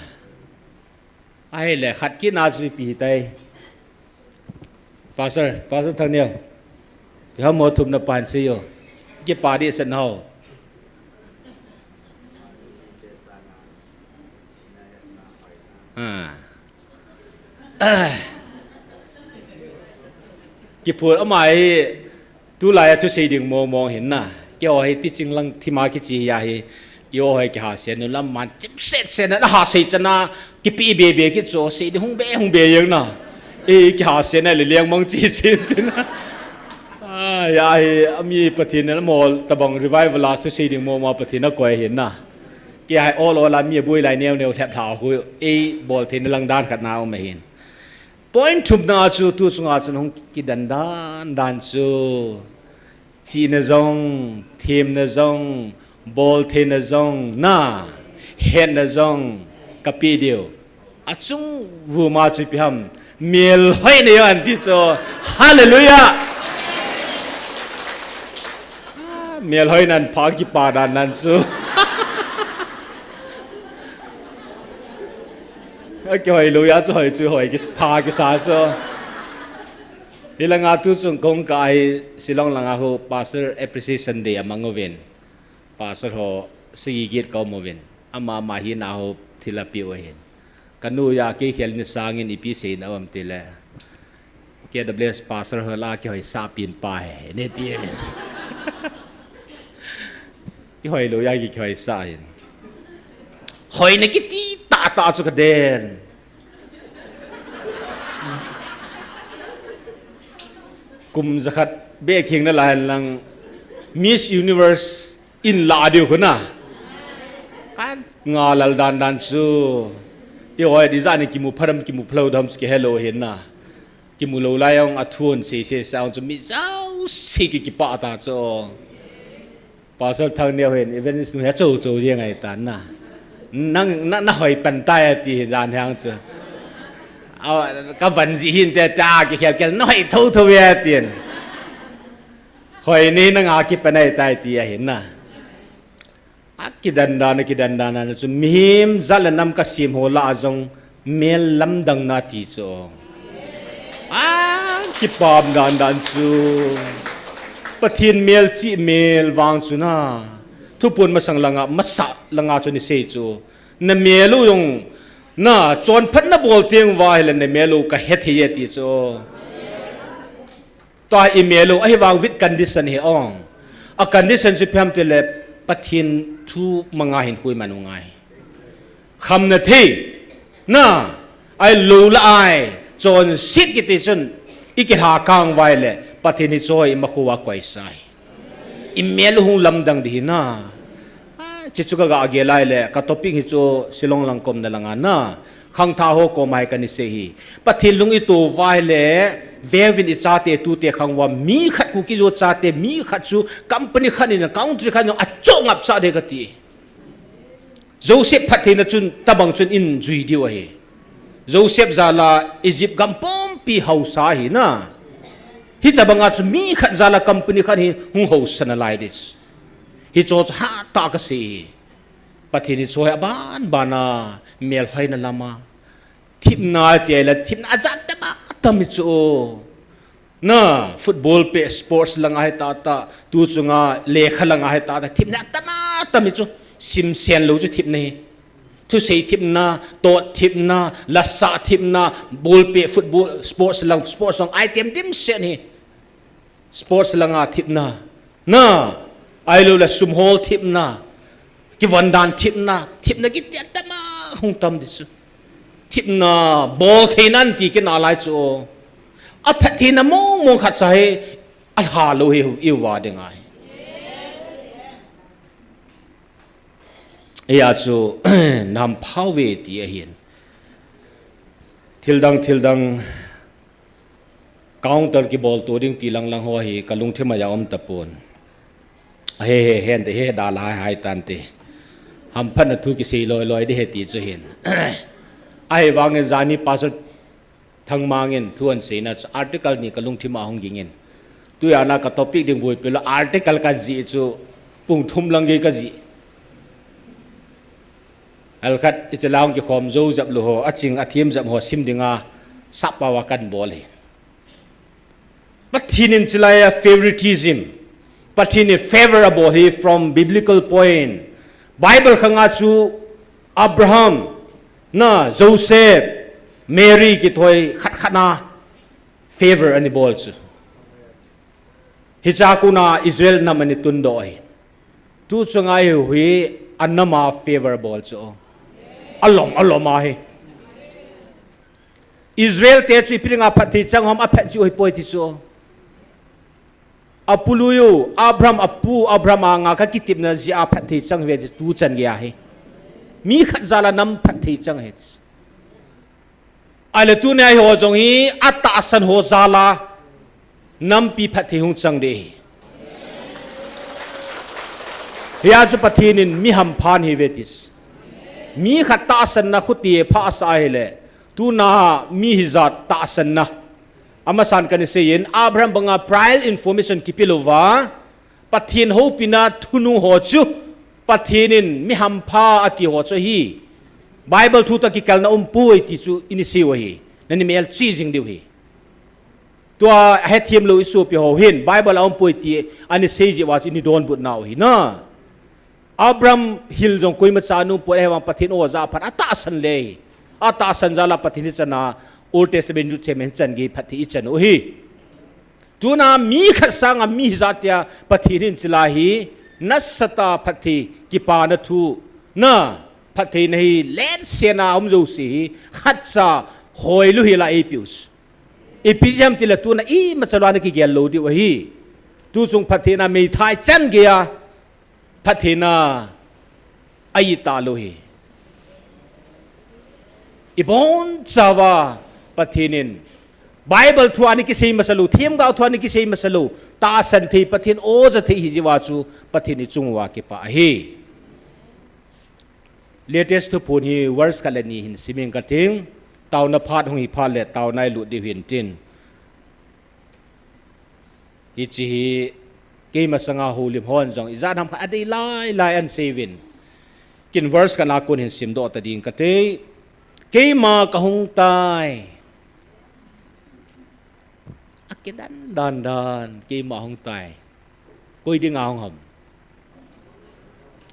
Ahile, khat kit na chu ipi hitai. Pastor, Pastor Thangneo. Ipi ham mo thum na pan sei o. Kipah dehset nau. Ah. Kiphul ama hi, tulai a thusei ding mong mong hin na. Keiho hi teaching lang thima kichi hi ahi. Eiho hi kiha sen u lam man chim set set na ha sei chana kipi be be kit chu sei ding hung be hung be jeng na. E kiha sen na le leng mang chi chi tin na. Ai, ai, ami Pathen na mol tabang revival a thusei ding mong mong Pathen na koi hin na. Kei hi ol ol a mi boi lai neo neo lhep lha hu ei bol thei na lang dan khat na um ahin. Point thumna chu tu chunga chun hung kidan dan dan chu. Chihna jong, themna jong, boltheina jong, na, hetna jong, kapeh diu. Achung vuma chu ipi ham, melhoina jong anti chu. Hallelujah! Ah, melhoina in pha kipah dan dan chu. Akihoi lou a chu hoi chu hoi kipha kisa chu. Hilanga tu chung kong ka hi Shillong langa hu Pastor Appreciation Day amang uvin. Pastor ho sagi get ka um uvin. Ama ama hi na ho thil apeh u ahin. Kanu a kei khel ni sangin ipi seina um tile. K W S Pastor ho la kihoisah pen pa hi. Ne ti uvin. Kihoi lou a ki kihoisah hin. Hoina kiti tah tah chu kaden. Kum jakhat beh kingna lai lang Miss Universe in la diu khu na. Ka ngalal dan dan chu. Eiho hi ijat ni kimu pha dem kimu pha lou dem chu kihe lou hin na. Kimu lou lai jong athun sei sei sa jong chu mi jouse ki kipah ta chu. Pastor Thangneo hin, evangelist nu hi acho cho jeng ahi tan na. Nang, na, na hoi pan tai ati hi dan hang chu. A, ka van ji hin te ta kikhel khel, na hoi tho tho ve atin. Hoi ni na nga kipan ahi tai ti ahin na. Akidan dan, akidan dan na chu mihem jat le nam kasem ho lah a jong mel lamdang na ti chu. A, kipah dan dan chu. Pathen mel chih mel vang chu na. Thuphon masang langa, masa langa chu ni sei chu. Na mel u jong, na chonphat na bol teng uva hile na mel u ka hethei e ti chu. Tua i mel u, ahivang with condition hi ong. A condition chu ipi ham tile Pathen thu manga hin khu iman u ngai. Khamna thei, na, ahi lou lah a, chonset kiti chun, i kilha kang uva ahile, Pathen hiche hi imakhou a koisah ahi. I mel u hung lamdang ding hi na. Ah, hichu ka ga gel a ahile, ka topic hi chu Shillong lang komna langa na. Khangthah ho koma hi kana sei hi. Pathen lung i to uva ahile, veuvin i chate tute khang uva mi khat Kuki-Zo chate mi khat chu company khat in country khat in achoh ngap cha ding kati. Joseph phattheina chun tabang chun in jui diu ahi. Joseph jal a Egypt gam pumpi haosa ahi na. Hitabang a chu mi khat jal a company khat hi hung haosa nalai ding. Hicho chu hatah a kasei hi. Pathen hicho hi aban ban a melhoina lam a. Themna ti ahile themna ajat tam a tam hi chu. Na, football pe sports langa hi tata, tu chunga lekha langa hi tata, thepna tama tami chu, simsen lou chu thepna hi. Thusei thepna, tot thepna, lasa thepna, ball pe football, sports lang, sports lang, item dimset hi. Sports langa thepna. Na, ahilou le sum hol thepna. Kivon dan thepna. Thepna kiti tama hung tam di chu. Thepna bol thei nan ti kina lai chu. Aphattheina mong mong khat cha hi. Alha lou hi iuva ding ahi. Eia chu nam phau ve ti ahin. Thil dang, thil dang. Counter kibol to ding ti lang lang ho hi, ka lungthim a ja um tapon. A he he hen te he da lai hai tan te. Hamphatna thu kisei loi loi di he ti chu hin. Ahivangin jani Pastor Thangmang in thu ahin seina chu article ni ka lungthim a hung ging in. Tuiya na ka topic ding vui pelo article ka jih chu pung thum lang gei ka jih. Alkhat iche lang kikhom jou jap lou ho, aching athem jap ho sim dinga sap pawa kan bol hi. Pathen in chilai a favoritism. Pathen in favor abol hi from biblical point. Bible khanga chu Abraham, na Joseph, Mary kithoi khat khat na favor ana bol chu. Hicha kona Israel nam ana tundoh hi. Tu chunga hi hui anam a favor bol chu. Alom, alom a hi. Israel te chu ipi dinga phatthei chang ham aphat chu hi poi ti chu. Apului u, Abraham apu, Abraham anga ka kitepna jeh a phatthei chang ve ti tu chan gei ahi. Mi khat jal a nam phatthei chang hi. Ahile tunia hi ho jong hi atahsan ho jal a nampi phatthei hung chang ding ahi. Hia chu Pathen in mi hampha ahi ve ti chu. Mi khat tahsanna khuti pha asa ahile, tuna mi hijat tahsanna. Amasan kana seiyin, Abraham banga prior information kipe louva, Pathen houpina thunung ho chu, Pathen in mi hampha ati ho chu hi, Bible thu toh kikalna umpoi ti chu ina sei u ahi, nani mel chi jing diu ahi. Tua ahethem lou isopi ho hin, Bible a umpoi ti ana sei jeh uva chu ini donbut nau ahi na. Abraham hil jong koima cha nung poi ahivang Pathen oja phat atahsan le. Atahsan jal a Pathen hi chana Old Testament New Testament chan gei phatthei ichan u ahi. Tuna mi khat sanga mi hijat a Pathen in chilai hi nasatah a phatthei kipana thu na phattheina hi letsahna um jouse hi khatcha hoilou hi la eipeu. Ipi jeh ham tile tuna imacha lou ana kigel lou diu ahi. Tu chung phattheina meithai chan gei a phattheina ahi talou hi. Ibon chauva Pathen in Bible thu ana kisei masa lou, themgao thu ana kisei masa lou, tahsan thei Pathen oja thei ahi jeh uva chu Pathen ichung uva kipah ahi. Latest thuphon hi verse khat le ni hin simin kating, taona phat hung hi phat le taona ilut diu hintin. Hiche hi keima sanga houlim hon jong ijat ham khat adei lai lai ahin sei uvin. Ken verse khat na kon hin simdoh ta ding kate. Keima kahung tai. Akidan dan dan, keima hung tai. Koi dinga hung ham?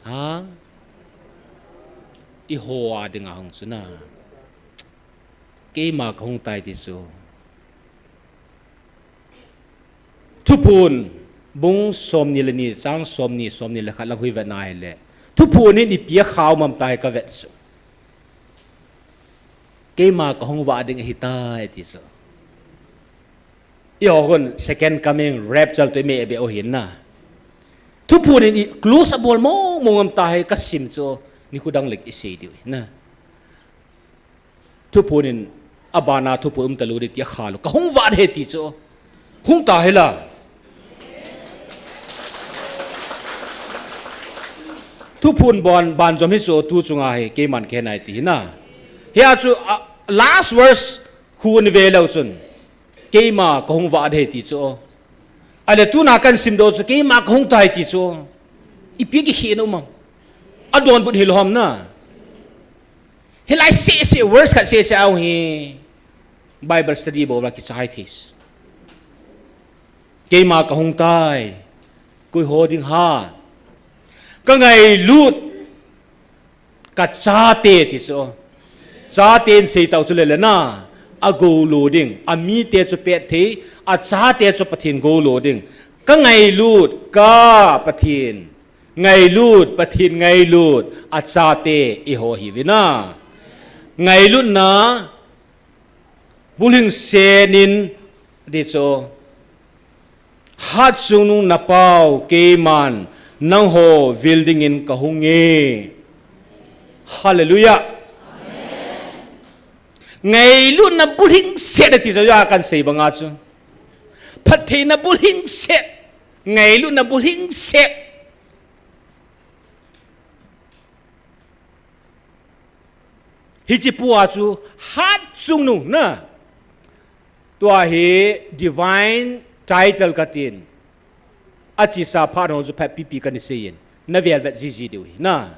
Ha? Eiho a dinga hung chu na. Keima kahung tai ti chu. Thuphon bung somni le ni, chang somni, somni le khat lang hui vet na hile. Thuphon in ipi akhao ham tai kavet chu. Keima kahung vah ding ahitai ti chu. Eiho hin second coming, rapture toh imeh beh u ahin na. Thuphon in i clue abol mong mong ham tai kasim chu. Nikho dang le isei diu ahi na. Thuphon in abana thuphon um talou ding ti akhao lou. Kahung vah ding ahi ti chu. Hung ta hila. Thuphon ban, banjom hi chu tu chunga hi keiman kahe nai ti hi na. Hia chu, ah, last verse khu ana ve leu chun. Keima kahung vah ding ahi ti chu. Ahile tuna kahin simdoh chu keima kahung tai ti chu. Ipi kikhehna um am? Adonbut hilou ham na. Hilai seh seh, verse khat seh seh a hi Bible study bol uva kichai thei. Keima kahung tai. Koi ho ding ham. Kangailut. Kachate ti chu. Chate in seitau chu lele na. Agou lou ding. Amite chu pet thei. Achate chu Pathen gou lou ding. Kangailut. Ka Pathen. Ngailut. Pathen ngailut. Achate. Eiho hi vin a. Ngailutna. Bulhingset in. Ti chu. Hatchungnung napau keiman nangho vil dingin kahung e. Hallelujah. Ngailutna bulhingset ati chu ja kan sei banga chu. Phattheina bulhingset. Ngailutna bulhingset. Hiche pua chu hatchungnung na. Tua hi divine title katin. Achesa phat ho chu phat pipi kana seiyin. Na velvet jiji diu hi na.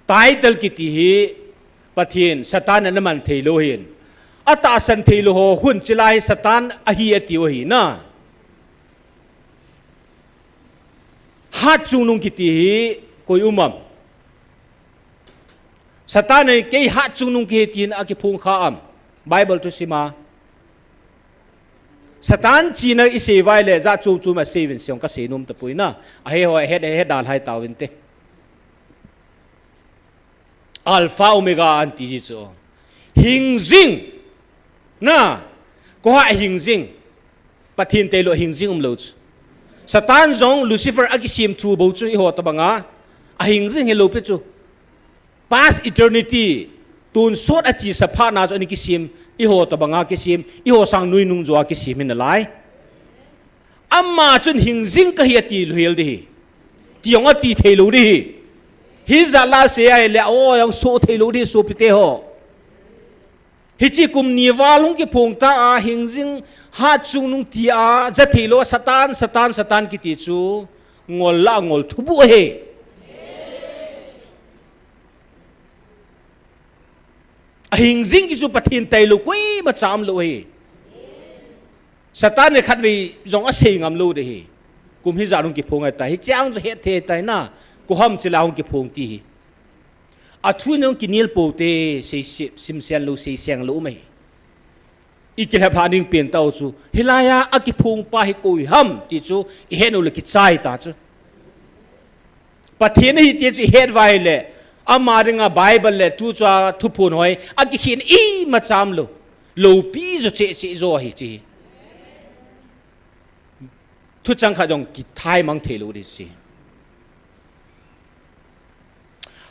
Title kiti hi Pathen Satan na man thei lou hin. Atahsan thei lou ho hun chila hi Satan ahi atiu hi na. Hatchungnung kiti hi koi um am. Satan in kei hatchungnung kahi tin akiphong kha am. Bible thu sima. Satan china isei vai le ja chom chom asei vin siong kasei nom tapoi na. Ahe ho ahe ahe dalhai tauvin te. Alpha Omega anti ji chu. Hingjing. Na. Koiha hingjing. Pathen tailou hingjing umlou chu. Satan jong Lucifer akisem thu bou chu eiho tabanga. Ahingjing hilou pi chu. Past eternity. Tonsot achesa phat na chu ani kisem. Eiho tabanga kisem. Eiho sang nuinung joa kisem hi nalai. Ama chun hingjing kahi ati lou hel ding hi. Ti jong ati thei lou ding hi. Hijat la sei ahile o jong so thei lou ding hi sopite ho. Hiche kum ni val hung kiphong ta a hingjing hatchungnung tia ja thei lou Satan, Satan, Satan kiti chu ngol la ngol thubu ahi. Ahingjing kiti chu Pathen tailou koima cha umlou ahi. Satan in khatvei jong asei ngam lou ding hi. Kum hijat hung kiphong ahitai. Hiche a hung chu hetthei ahitai na. Koi ham chila hung kiphong ti hi. Athu in jong kinel pou te, sei se-, simsen lou, sei seng lou um ahi. Ikilhep lha ding pen tau chu. Hilai a akiphong pa hi koi ham ti chu. Ihet u le kichai ta chu. Pathen ahi ti chu ihet vai le. Ama dinga Bible le tu chua thuphon hoi. Akikhen ima cha umlou. Loupi jo che che jo ahi chi. Thuchang khat jong kithai mang thei lou ding chi.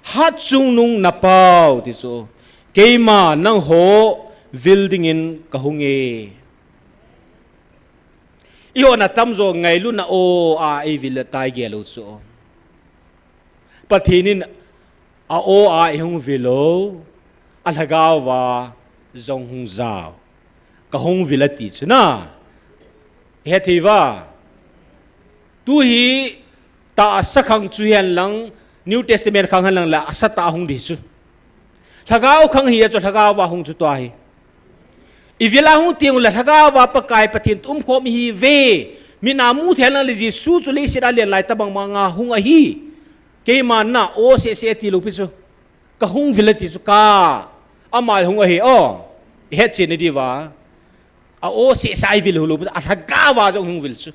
Hatchungnung napau ti chu. Keima nangho vil dingin kahung e. Eiho na tamjo ngailutna o a eivil tai gel u chu. Pathen in a o a eihung vil u, a lhagao va jong hung jao. Kahung vil ati chu na. Hethei va. Tu hi tahsa khang chu hihen lang, New Testament khang hihen lang la, asa tah hung ding chu. Lhagao khang hi a chu lhagao va hung chu tua hi. Ivil a hung teng u le lhagao va Pakai Pathen tu umkhom ihi ve. Mit na mu thei lang le Jesu chu leiset a alen lai tabang manga hung ahi. Keima na o se se ti lou pi chu. Kahung vil ati chu ka. Ama hung ahi o. Ihet chen ni di va. A o se sa ivil u lou pi chu. A lhagao va jong hung vil chu.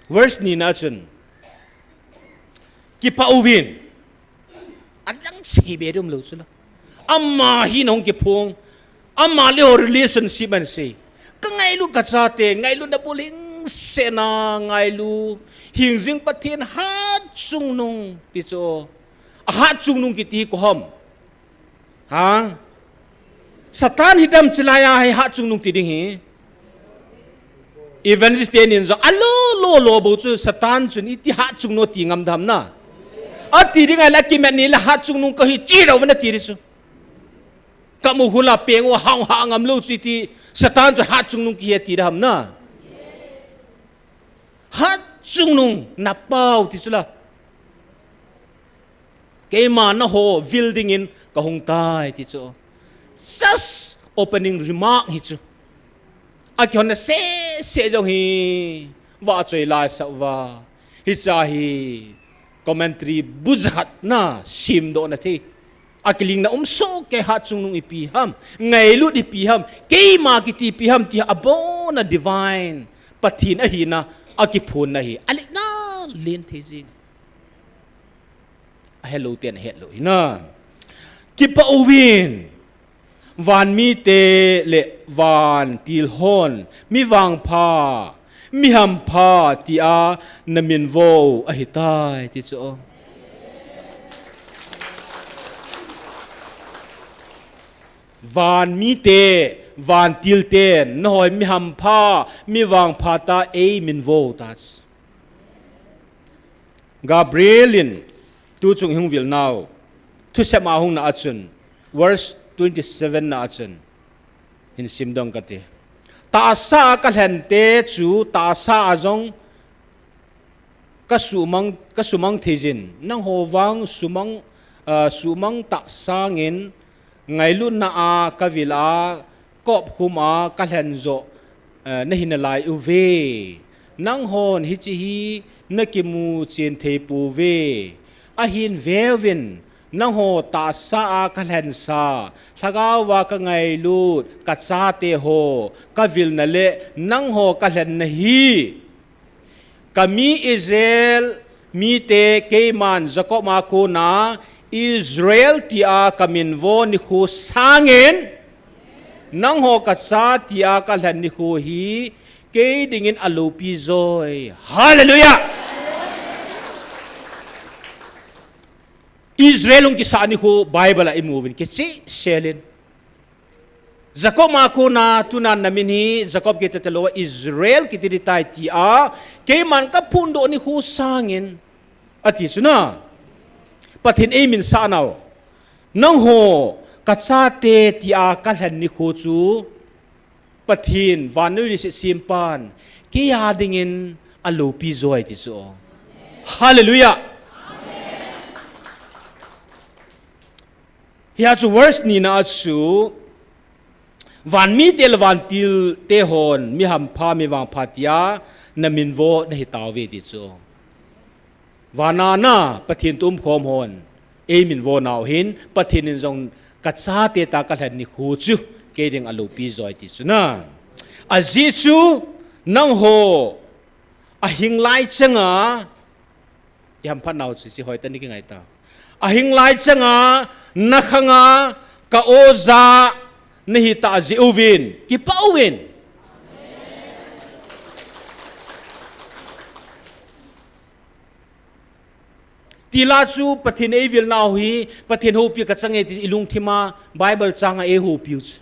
Verse ni na chun. Kipah uvin. Adang sei be dum lou chu la. Ama hi nahung kiphong. Ama le ho relationship an sei. Ka ngailu ka chate, ngailu na bul hing se na ngailu. Hingjing Pathen hatchungnung ti chu. A hatchungnung kiti hi koi ham. Ha? Satan hi dam chilai a hi hatchungnung ti ding hi. Evangelist te nin jo, alo, lo, lo, bo chu Satan chun iti hatchungnung ti ngam dam na. Ati ding ai la kimet ni la hatchungnung ka hi chi lo na ti ri chu. Ka mu hula peng o hang ha ngam lo chu iti Satan chu hatchungnung ki he ti dam na. Hatchungnung na pau ti chu la. Keima na ho vil dingin ka hung tai ti chu. Just opening remark hi chu. Akihonna sese jong hi vahchoi laisah uva, hiche hi commentary bu jakhat na simdoh na thei, akilingna um soh kei, hatchungnung ipi ham, ngailut ipi ham, keima kiti ipi ham ti abona divine Pathen ahina akiphonna hi aletna len thei jing. Ahelou ten ahetlou hina. Kipah uvin, vanmite le vantil hon mi vangpha, mi hampha tia naminvo u ahitai, ti chu. Vanmite, vantil ten nangho mi hampha, mi vangpha ta eiminvo u ta chu. Gabriel in tuchung hung vil nau, thusep a hung na achun, verse twenty seven na achun, hin simdoh kate. Tahsa a kalhente chu tahsa a jong kasumang, kasumang theijin, nangho vang sumang, ah, sumang tahsangin, ngailutna a kavil a, kopkhum a kalhen joh, eh, nahi nalai uve. Nanghon hiche hi nakimu chen thei pouve. Ahin veuvin, nangho tahsa a kalhensa, lhagao a kangailut, kachate ho, kavilna le nangho kalhenna hi. Kami Israel mite keiman Jacob a kona Israel tia kaminvo nikho sangin, nangho kacha tia kalhen nikho hi kei dingin aloupi joi. Hallelujah! Israel hung kisah nikho Bible a imuvin, kicheh selin. Jacob a kona tuna namin hi Jacob kiti talou, Israel kiti ding tai tia keiman kaphondoh nikho sangin, ati chu na. Pathen in eimin sah nau, nangho kachate tia kalhen nikho chu Pathen, vannoi leiset sempan, kei a dingin aloupi joi, ti chu. Hallelujah! Hia chu verse nina a chu, vanmite le vantilte hon mi hampha, mi vangpha tia naminvo nahi tauve, ti chu. Vana na Pathen toh umkhom hon eiminvo nau hin, Pathen in jong kachate ta kalhen nikho chu kei ding aloupi joi, ti chu na. Ajeh chu nangho ahing lai changa, ihamphat nau chu, chu hoitah in kingai tau. Ahing lai changa nakhanga ka-o ja nahi tah jeh uvin kipah uvin. Tila chu Pathen eivil nau hi, Pathen houpi kachang e ti ilungthim a Bible chang a eihoupi u chu.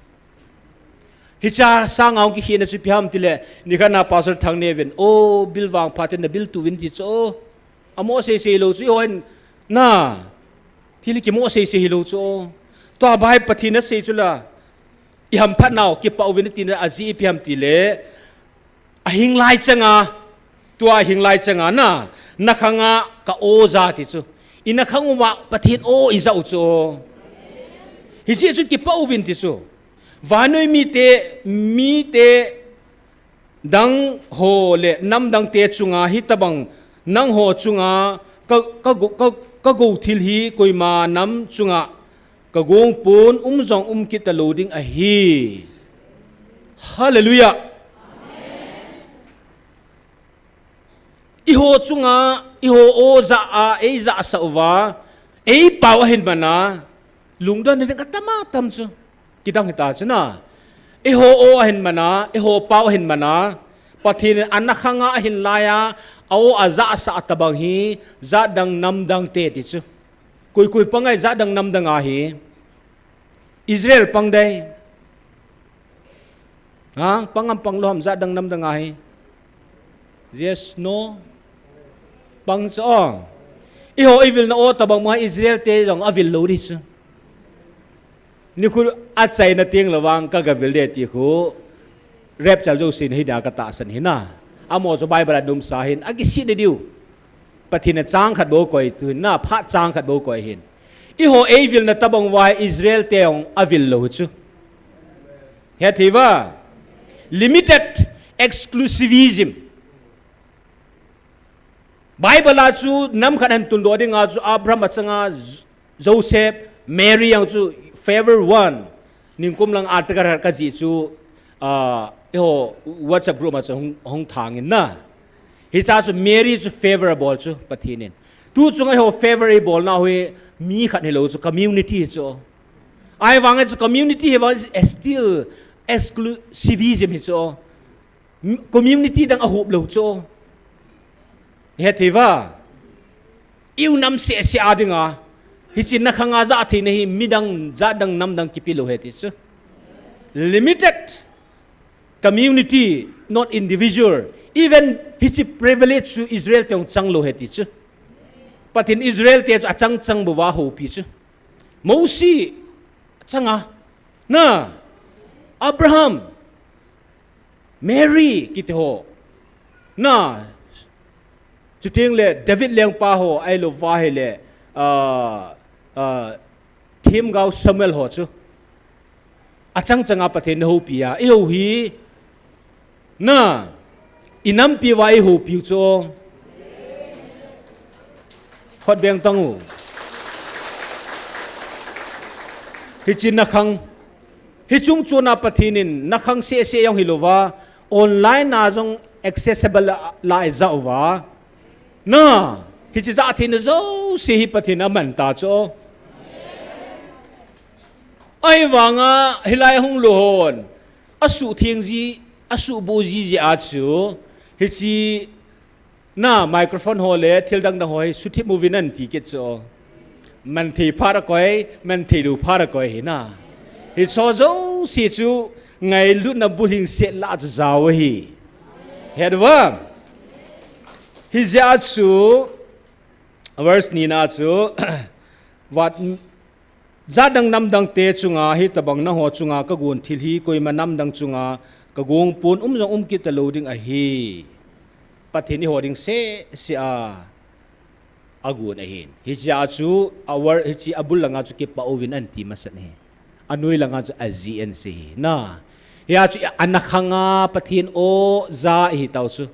Hiche sanga hung kikhehna chu ipi ham tile, nikhat na Pastor Thangneo vin, "O, bil vangpha te nabil tuvin," ti chu. Amo seisei lou chu, ihon na. Thil kimo seisei hilou chu. Tua Bible Pathen in asei chu la, ihamphat nau kipah uvin tina ajeh ipi ham tile, ahing lai changa, tua ahing lai changa na, nakhanga ka-o ja ti chu. Inakhang uva Pathen o ija u chu. Hijeh chun kipah uvin ti chu. Vannoi mite, mite dang ho le namdang te chunga hitobang nangho chunga ka, ka, ka, ka gou thil hi koima nam chunga ka gong pon um jong um kit talou ding ahi. Hallelujah. Eiho chunga, eiho o ja a, eija sah uva, eipao ahin mana, lungdon na ding atam atam chu. Kidang hita chu na. Eiho o ahin mana, eiho pao ahin mana, Pathen in anakhanga ahin laiya, a-o ajasah tobang hi, jatdang namdang te ti chu. Koi koi pang ahi jatdang namdang ahi. Israel pang dei. Ha, pang am pang lou ham jatdang namdang ahi. Yes, no. Pang chu o. Eiho eivilna o tobang ma Israel te jong avil lou di chu. Nikho achaina teng le vang ka gavil de ti khu. Rapture jousen hi dia katahsan hi na. Amo chu Bible a nomsa hin. Akisih na diu. Pathen in chang khat bou koi tu hin na. Phat chang khat bou koi hin. Eiho eivilna tobang uva Israel te jong avil lou chu. Hethei va. Limited exclusivism. Bible a chu nam khat ahin tundoh dinga chu Abraham achanga, Joseph, Mary jong chu favor one. Ningkum lang article khat kajih chu, ah, eiho WhatsApp group a chu hung, hung thangin na. Hicha chu Mary chu favor abol chu Pathen in. Tu chunga eiho favor eibolna hi mi khat hilou chu community hi chu. Ahivanga chu community hi vang still exclusivism hi chu. Community dang ahup lou chu. Hethei va. Iu nam seh seh a dinga. Hiche nakhanga jat theina hi midang jat dang nam dang kipe lou ahi ti chu. Limited community, not individual. Even hiche privilege chu Israel te hung chang lou ahi ti chu. Pathen Israel te chu achang chang bou va houpi chu. Mosi achanga. Na. Abraham. Mary kiti ho. Na. Chuteng le David lengpa ho ahilou va hile, ah, ah, themgao Samuel ho chu. Achang changa Pathen in ahoupi a. Eiho hi. Na. Inampi uva eihoupiu chu. Khut beng tang u. Hiche nakhang. Hiche chungchona Pathen in nakhang seh seh jong hilouva, online a jong accessible la ijah uva. Na, hiche jat theina jouse hi Pathen in aman ta chu. Ahivanga hilai hung lou hon. Asuhtheng ji, asuhboh ji jeh a chu. Hiche Na, microphone ho le thil dang dang ho hi suthip uvin ahin ti kit chu. Man thei phat a koi, man thei lou phat a koi hi na. Hiche jouse chu ngailutna bulhing set lah chu jao ahi. Het uva. Hijeh a chu, verse ni na chu, vat Jat dang nam dang te chunga hitobang nangho chunga kagon thil hi koima nam dang chunga kagong pon um jong um kit talou ding ahi. Pathen in eiho ding seh seh a agon ahin. Hiche a chu a word, hiche a bul langa chu kipah uvin ahin ti masat ahi. Anoi langa chu ajeh in asei ahi. Na. Hia chu anakhanga Pathen o ja ihi tau chu.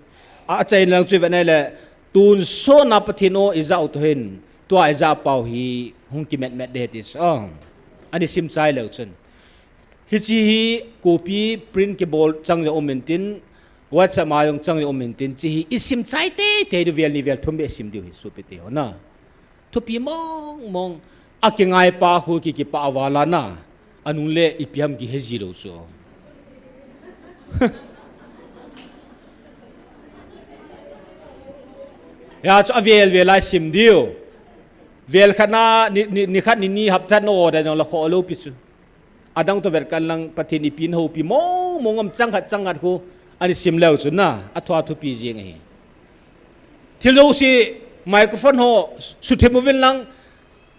Achaina lang chu ivet nai le tonsot na Pathen o ijah u toh hin. Tua ijah pau hi hung kimet met ding ahi ti chu. Ah, ani sim chai leu chun. Hiche hi copy print kibol chang jong um intin, WhatsApp a jong chang jong um intin, hiche hi isim chai teitei diu vel ni vel thum beh sim diu ahi sopi teho na. Thupi mong mong. Akingai pa khu ki kipah val a na. Anung le ipi ham kihe ji lou chu. Hia chu avel vel a isim diu. Vel khat na, ni, ni, ni khat ni ni hapta na order jong la kholou pi chu. Adang toh vet kan lang Pathen in ipi ahoupi mong mong am chang khat chang khat khu ani sim leu chu na, athua thupi jing ahi. Thil jouse microphone ho suthip uvin lang,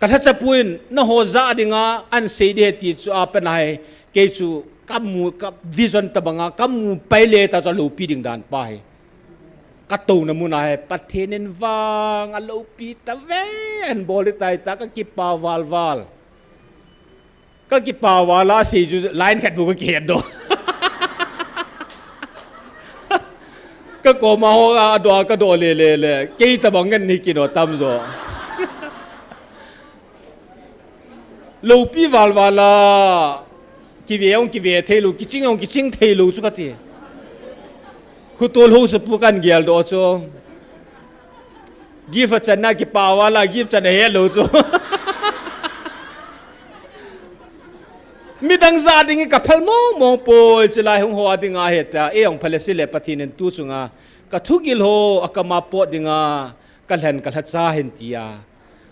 kalhacha pun, nangho ja dinga ahin sei ding ahi ti chu apan ahi, kei chu kamu, ka vision tobanga, kamu pai le ta chu aloupi ding dan pa ahi. Katouna mun ahi, Pathen in vang aloupi tave, ahin bol ding tai ta, kakipah val val. Kakipah val a asei chu line khat bou kakihet doh. Kakoma ho adoh a kadoh le le le. Kei tobang ngen hi kino tamjo. Loupi val val a. Kive jong kive thei lou, kiching jong kiching thei lou chu kati. Khutol ho sapu kan gel doh chu. Gift achanna kipah val a, gift chan ahe lou chu. Midang ja ding hi kaphal mong mong poi, chulai hung ho a dinga ahi ta, ei jong phal e sile Pathen in tu chunga kathugil ho akam a pot dinga kalhen kalhacha ahin tia.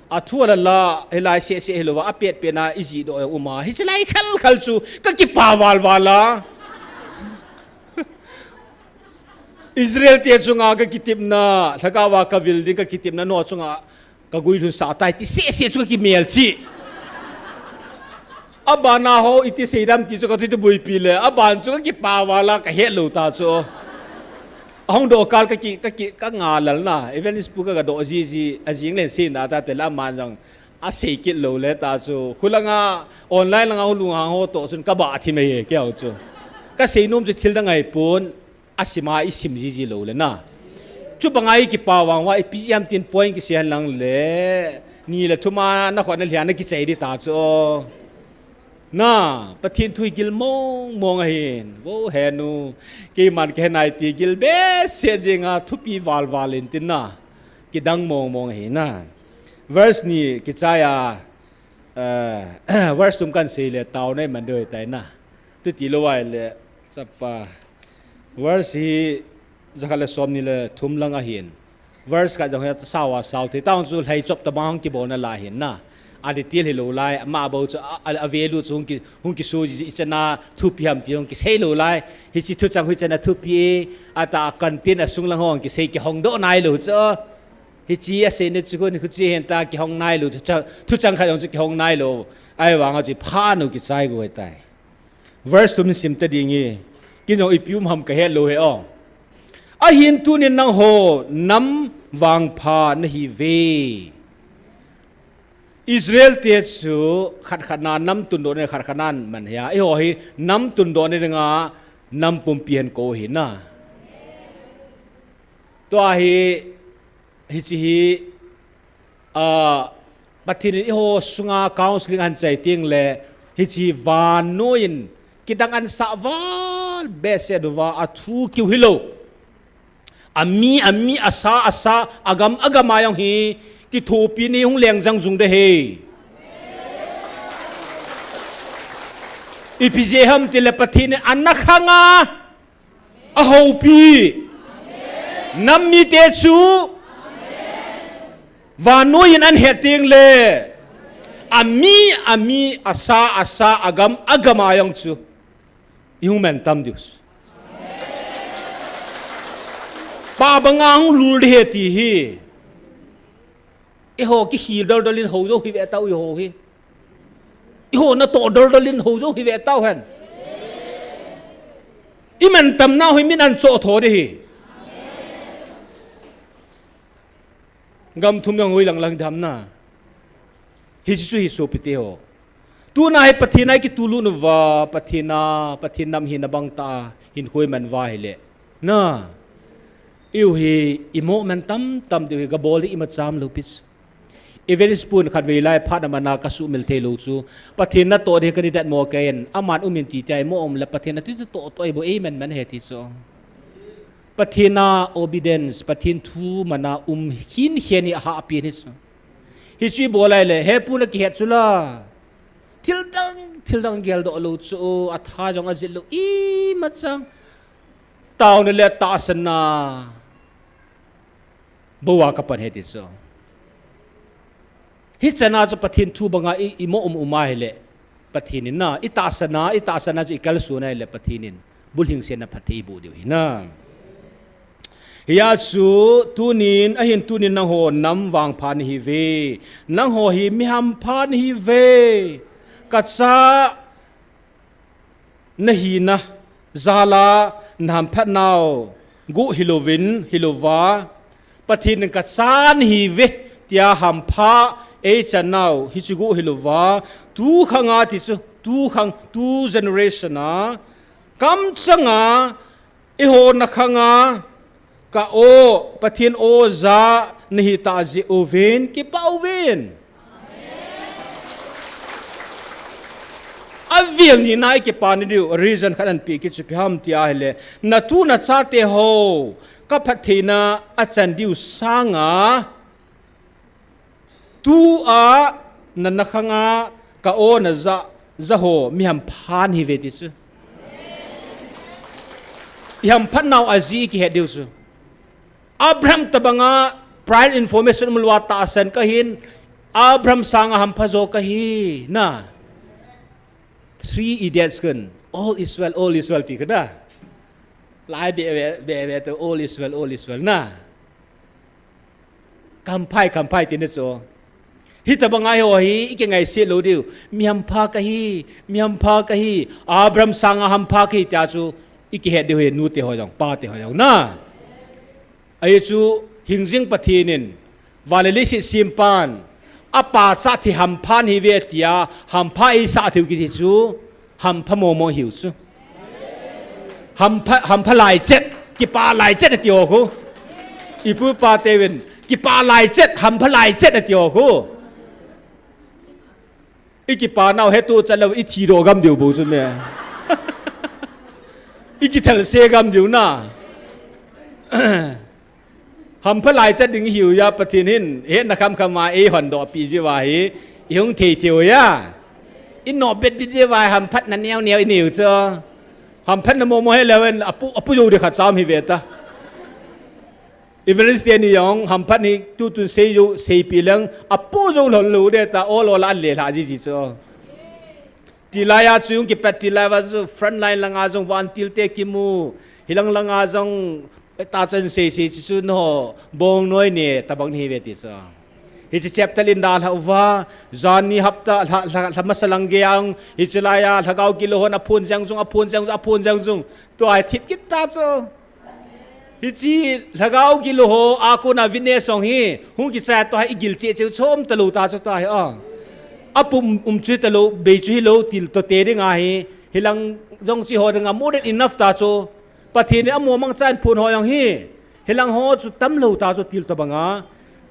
Athu ala la, hilai seh seh hilouva, apet pet na ijih doh jong um a. Hiche lai khal khal chu kakipah val val a. Israel te chunga kakitepna, lhagao a kavil ding kakitepna, nangho chunga kaguilhun sah tai ti seh seh chu kakimelchih. Abana ho iti seidam ti chu kati tu buipi le, aban chu kakipah val a kahet lou ta chu. Ahung doh kal kaki, kaki, kanga lal na, Evangelist pu ka, kadoh jiji, ajing len seina ta te la aman jong asei kit lou le ta chu. Khulanga, online langa hung lunghang ho toh chun kabah thim e, kei jong chu. Kasei nom chu thil dang ahipon, asima isim jiji lou le na. Chubanga ikipa vang uva, ipi jeh ham tin point kisei hen lang le, ni le thum a nakhut nalhia nakichai ding ta chu. Na, Pathen thu hi gil mong mong ahin. Vo henu, keiman kahe nai ti gil behseh jeng a thupi val val in tin na. Kidang mong mong ahi na. Verse ni kichai a, eh, verse thum kan sei le taona iman diu ahitai na. Tuti lou ahile, chapa. Verse hi jakhat le somni le thum lang ahin. Verse khat jong hi asao a sao thei. Taona chu lhaichop tabang hung kibol nalai ahin na. A detail hilou lai, ama bou chu a, a, a value chu hung ki, hung kiso ji, ichan a thupi ham ti hung kisei lou lai. Hiche thuchang hi ichan a thupi e, atah a content asung lang hung kisei kihongdoh nailou chu. Hiche asei ni chu kon hiche hen ta kihong nailou chu, thuchang khat jong chu kihong nailou. Ahivang a chu pha nu kichai gu ahitai. Verse thum sim ta ding e. Kei jong ipi um ham kahet lou hi o. Ahin tunin nangho nam vangpha nahiuve. Israel te chu khat khat na nam tundoh na khat khat na man hia. Eiho hi nam tundoh na dinga nam pumpi hin kou ahi na. Tua hi, hiche hi, ah, Pathen in eiho sunga counseling ahin chai teng le, hiche vannoi in kidang ahin sah val behseh diuva, athu kiu hilou. Ami, ami, asa, asa, agam, agam a jong hi, kithopi ni hung leng jang jung ding ahi. Ipi jeh ham tile Pathen in ana khang a, ahoupi. Nam mite chu, vannoi in ahin het teng le, ami, ami, asa, asa, agam, agam a jong chu. Ihung mantam diu. Pa banga hung lul ding ahi ti hi. Eiho kikhil dol dol in hou jou hi ve tau eiho hi. Eiho natoh dol dol in hou jou hi ve tau hen. Imantam nau hi min ahin choh tho ding ahi. Gam thum jong hoi lang lang dam na. Hiche chu hi sopite ho. Tuna hi Pathen a ikitulut uva, Pathen a, Pathen nam hina bang tah a hin hoi man uva ahile. Na. Eiho hi imo man tam tam diu hi gabol ding ima cham lou pi chu. Evangelist pun khatvei lai phat a mana kasuhmil thei lou chu. Pathen natoh ding kani datmo kei in, aman um in ti tia imo um le Pathen a ti chu toh toh ibo ei man man ahi ti chu. Pathen a obedience, Pathen thu mana um khin khen hi ahahpi ahi chu. Hichu ibol lai le, he pu nakihet chu la. Thil dang, thil dang geldoh lou chu, atha jong ajil lou, ima chang. Taona le tahsanna. Bou a kapan ahi ti chu. Hichan a chu Pathen thu banga i, imo um um ahile. Pathen in na, itahsan a, itahsan a chu ikalson ahile Pathen in. Bulhingsetna phatthei iboh diu ahi na. Hia chu tunin, ahin tunin nangho nam vangpha nahiuve. Nangho hi mi hampha nahiuve. Kacha nahina jal a nahamphat nau gu hilouvin, hilouva. Pathen in kacha nahiuve tia hampha eichan nau hichu gu hilouva. Tu khang a ti chu, tu khang, tu generation a. Kamchang a Eiho nakhang a, ka o, Pathen o ja, nahi tah jeh uvin, kipah uvin. Avel ni na i kipah ni diu, reason khat anpeh kit chu ipi ham ti ahile, natu nachate ho, ka phattheina achan diu sanga, Tua, na, nakhang a, ka o naja, ja ho, mi hampha nahiuve ti chu. I hamphat nau ajeh i kihet diu chu. Abraham tabang a, prior information um lou a tahsan kahin, Abraham sanga hampha jo kahi, na. Three idiots kun, all is well, all is well ti kun na. Lai be, be, be, be to, all is well, all is well, na. Kamphai, kamphai ti na chu. Hitabang a hiho hi, i kingaisih lou diu. Mi hampha kahi, mi hampha kahi. Abraham sanga hampha kahi tia chu, i kihet diu hi, nute ho jong, pate ho jong, na. Ahi chu, hingjing Pathen in, van le leiset sempan, apa chathei hampha nahiuve tia, hampha eisah theiu kiti chu, hampha momo hiu chu. Hampha, hampha lai chet, kipa lai chet ati ho khu. Ipu ipa teuvin, kipa lai chet, hampha lai chet ati ho khu. I kipa nau hetu chat lou, i thi doh gam diu bou chu me. I kithal se gam diu na. Hampha lai chat ding hiu ya Pathen hin, hetna kham kham a ei hon doh pi jiu va hi, i hung thei thei u ya. I no bet bit jiu va hamphatna neo neo i neu chu. Hamphatna mo mo he leu hen, apu, apu jou de khat cham hi ve ta. Evangelist te ni jong, hamphat ni tu tun sei jou, sei pi leng, apu jou lhon lou de ta, o lo la le la ji ji chu. Tilai a chu jong kipat tilai va chu front line langa jong vantil te kimu. Hilang langa jong ta chan sei sei chu chu no bong noi ne tabang ni ve ti chu. Hiche chapter in da lha uva, jan ni hapta lha, lha, lha masa lang ge ang, hiche lai a lhagao kilo hon aphun jang jung, aphun jang jung, aphun jang jung. Tua hi thip kit ta chu. Hiche lhagao kilo ho a kona witness jong hi hung kicha to hi i gil che che chom ta lou ta chu ta hi a. Apum um chu ta lou, bei chu hi lou, til to te ding a hi. Hilang jong chi ho ding a more than enough ta chu. Pathen in amo mang chan phun ho jong hi. Hilang ho chu tam lou ta chu til to banga.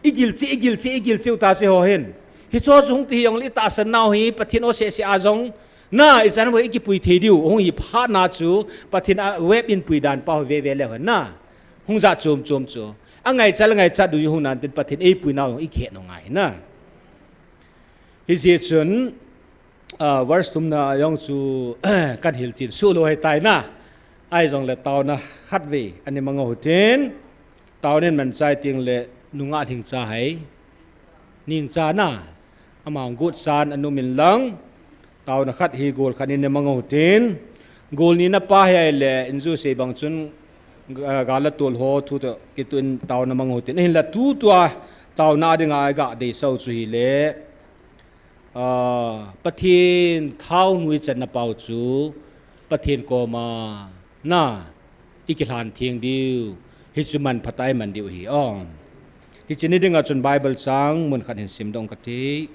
I gil che, i gil che, i gil che u ta chu ho hin. Hicho chu hung ti hi jong le i tahsan nau hi Pathen o se se a jong. Na, i chan bo i kipui thei diu, hung hi phat na chu, Pathen a web in pui dan pa ho ve ve le hon na. Hung ja chom chom chu. A ngai chal ngai cha du hung nan tin Pathen ei pui nau i khe no ngai na. Hi je chun, a, verse thum na jong chu, kan hil chin su lo hai tai na. Ai jong le tao na khat ve, ani mang ho tin. Tao nen man chai ting le nunga thing cha hai. Ning cha na. Ama got san anum in lang. Tao na khat hi gol khat in ne mang ho tin. Gol ni na pa hi ai le, in ju sei bang chun, ga, ga la tol ho thu to, ki tu in tao na mang ho tin. Hin la tu tua, tao na ding a ga dei sau chu hi le. A, Pathen thao nui chan na pau chu, Pathen koma, na, i kilhan theng diu, hi chu man phatai man diu hi, ong. Hi chu ni ding a chun Bible chang, mun khat hin sim dong ka ti.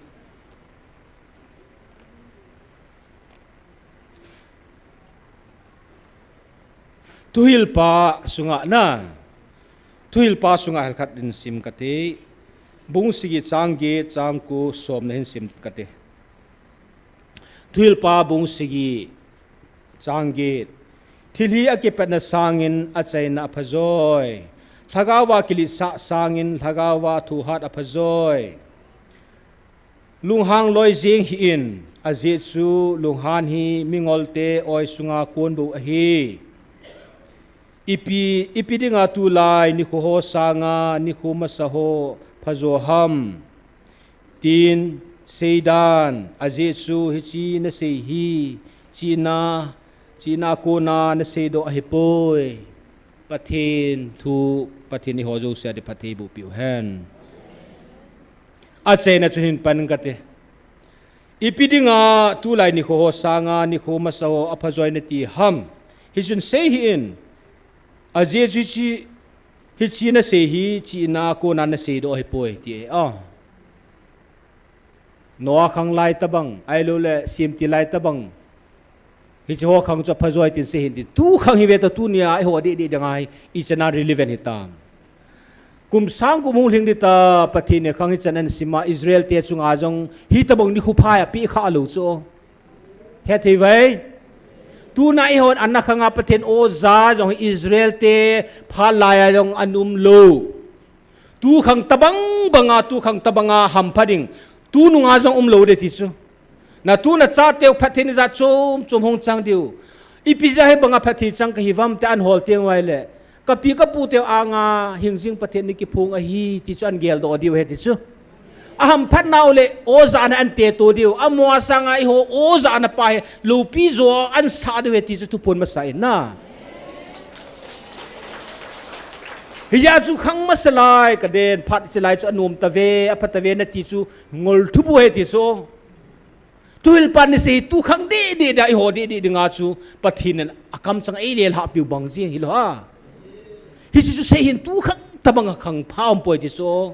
Thuhilpa sunga na. Thuhilpa sunga hel khat in sim ka ti. Bung sigi chang get chang ko som na hin sim ka ti. Thuhilpa bung sigi chang get. Thil hi a kipatna sangin a chaina a phajoi. Lhagao va kilisah sangin lhagao va thuhat a phajoi. Lunghang loi jing hi in, a jeh chu lunghan hi mingol te oi sunga kon bou ahi. Ipi, ipi dinga tulai nikho ho sanga nikho masa ho phajo ham. Tin, seidan, a jeh chu hichi na sei hi, china, china kona na sei doh ahi poi. Pathen thu, Pathen i ho jo sia di Pathen bu piu hen. A chaina chun hin pan ka ti. Ipi dinga tulai nikho ho sanga nikho masa ho a phajoi na ti ham. Hi chun sei hi in. A jeh chu chi, hichi na sei hi, china kona na sei doh hi poi ti e. Ah. Noah khang lai tabang, ai lo le sim ti lai tabang. Hichi ho khang chu a phajoi tin sei hin ti. Tu khang hi ve ta tu nia, i ho di di dang ai, i chana relevant hi tam. Kum sang kum hung lhing di ta, Pathen ne khang hi chan an sima, Israel te chunga jong, hi tabang ni khu phai a pi kha lo chu. He thei vai. Tu na i hon an na khanga Pathen o ja jong Israel te pha lai a jong an um lo. Tu khang tabang banga, tu khang tabanga ham pha ding. Tu nunga jong um lo de ti chu. Na tu na cha teu phat thei ni ja chom chom hung chang diu. Ipi ja hi banga phat thei chang ka hi vam te an hol teng vai le. Ka pi ka pu teu anga hing jing Pathen ni kiphung ahi ti chu an gel doh diu he ti chu. A ham phat nau le o ja na an te to diu. A mo a sanga i ho o ja na pa he lo pi jo an sa diu he ti chu tu pon masa in na. Hi ja chu khang masa lai ka den phat chi lai chu a nom ta ve, a phat ta ve na ti chu ngol thu bu he ti chu. Thuhilpa ni sei tu khang di di da i ho di di dinga chu Pathen in a kam chang ei le lha piu bang jing hi lo ha. Hi chu sei hin tu khang tabang a khang pha um poi ti chu.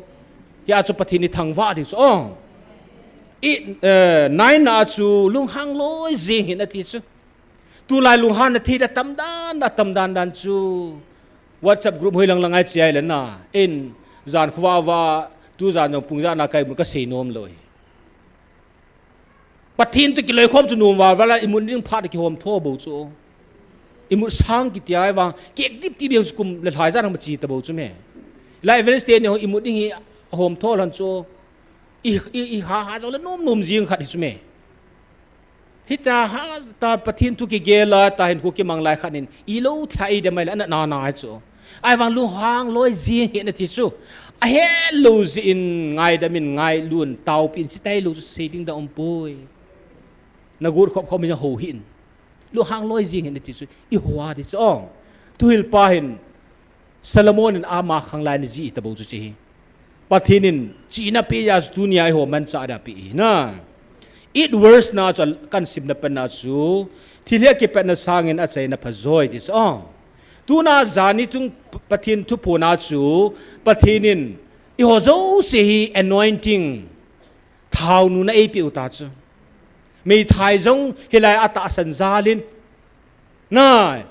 Hi a chu Pathen ni thangvah di chu. Oh. I, eh, nine na chu lunghang loi jing hin a ti chu. Tulai lunghanna thei da tamdan, da tamdan dan chu. WhatsApp group hoi lang lang a iche a ile na. In, jan khovah a, tu jan jong pung ja na kai mun kasei nom lou hi. Pathen toh kiloikhom chu nom val val a, imut ding phat kihom tho bou chu. Imut sang kiti a vang, kiek dip ti beng chu kum le lhai jan hung ma chi ta bou chu me. Lai Wednesday ni ho imut ding hi hom tho lhon chu. I, i, i ha ha jong le nom nom jing khat hi chu me. Hita ha ta Pathen thu kigel a, ta hinkho kimang lai khat in, ilou thei de mai le, ana na na chu. Ahivang lunghang loi jing hi nati chu. Ahet lou jeh in ngaidam in ngailun taopin chi tailou chu sei ding da um poi. Na got khop khop min ho hin. Lunghang loi jing hi nati chu. I hoa di chu ong. Thuhilpa hin Solomon in ama khanglai ni ji ta bou chu chi hi. Pathen in chihna pe a chu tunia eiho manchah dia pe hi na. Eight verse na chu kan simna pen a chu, thil hi akipatna sangin achaina phajoi ti chu. Tuna jani chung Pathen thuphon a chu, Pathen in eiho jouse hi anointing, thao nuna eipeh u ta chu. Meithai jong hilai a tahsan jal in, na,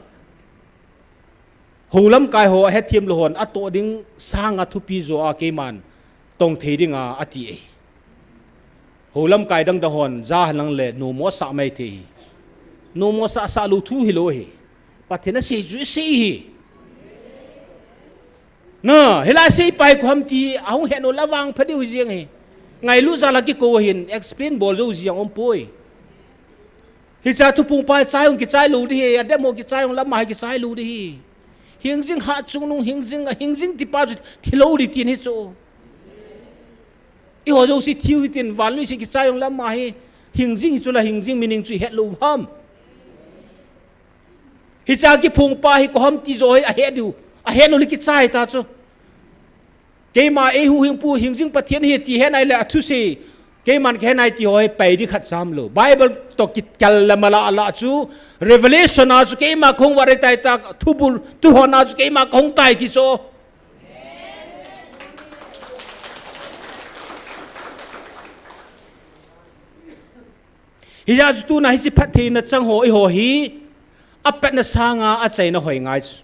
hou lamkai ho ahethem lou hon atoh ding sanga thupi jo a keiman tong thei ding a, ati e. Hou lamkai dang dang hon ja hen lang le nomo sah mai thei hi. Nomo sah sah lou thu hilou hi. Pathen asei chu isei hi. Na, hilai seipa hi koi ham ti ahung het u le vangpha diu hi jeng hi. Ngailu jal a kikou hin explain bol jou jeng um poi. Hiche thuphon pa hi chai hung kichai lou di hi, adem ho kichai hung le ama hi kichai lou di hi. Hingjing ha chungnung hingjing, hingjing ti pa chu thi lou di tin hi chu. Eiho jouse thiu hitin vanlui se kichai hung le ama hi hingjing hi chu la hingjing meaning chu ihet lou ham. Hiche kiphong pa hi koi ham ti jo hi ahet diu, ahet u le kichai ta chu. Keima eihuhhingpu hingjing Pathen hi ti hen ahile athusei. Keiman kahen ahi ti ho hi pai di khat cham lou. Bible toh kikal le mala la chu Revelation a chu keima kahung vah ding tai ta, thubul, thuhon a chu keima kahung tai ti chu. Hijeh a chu tuna hiche phattheina chang ho eiho hi apatna sanga achaina hoi ngai chu.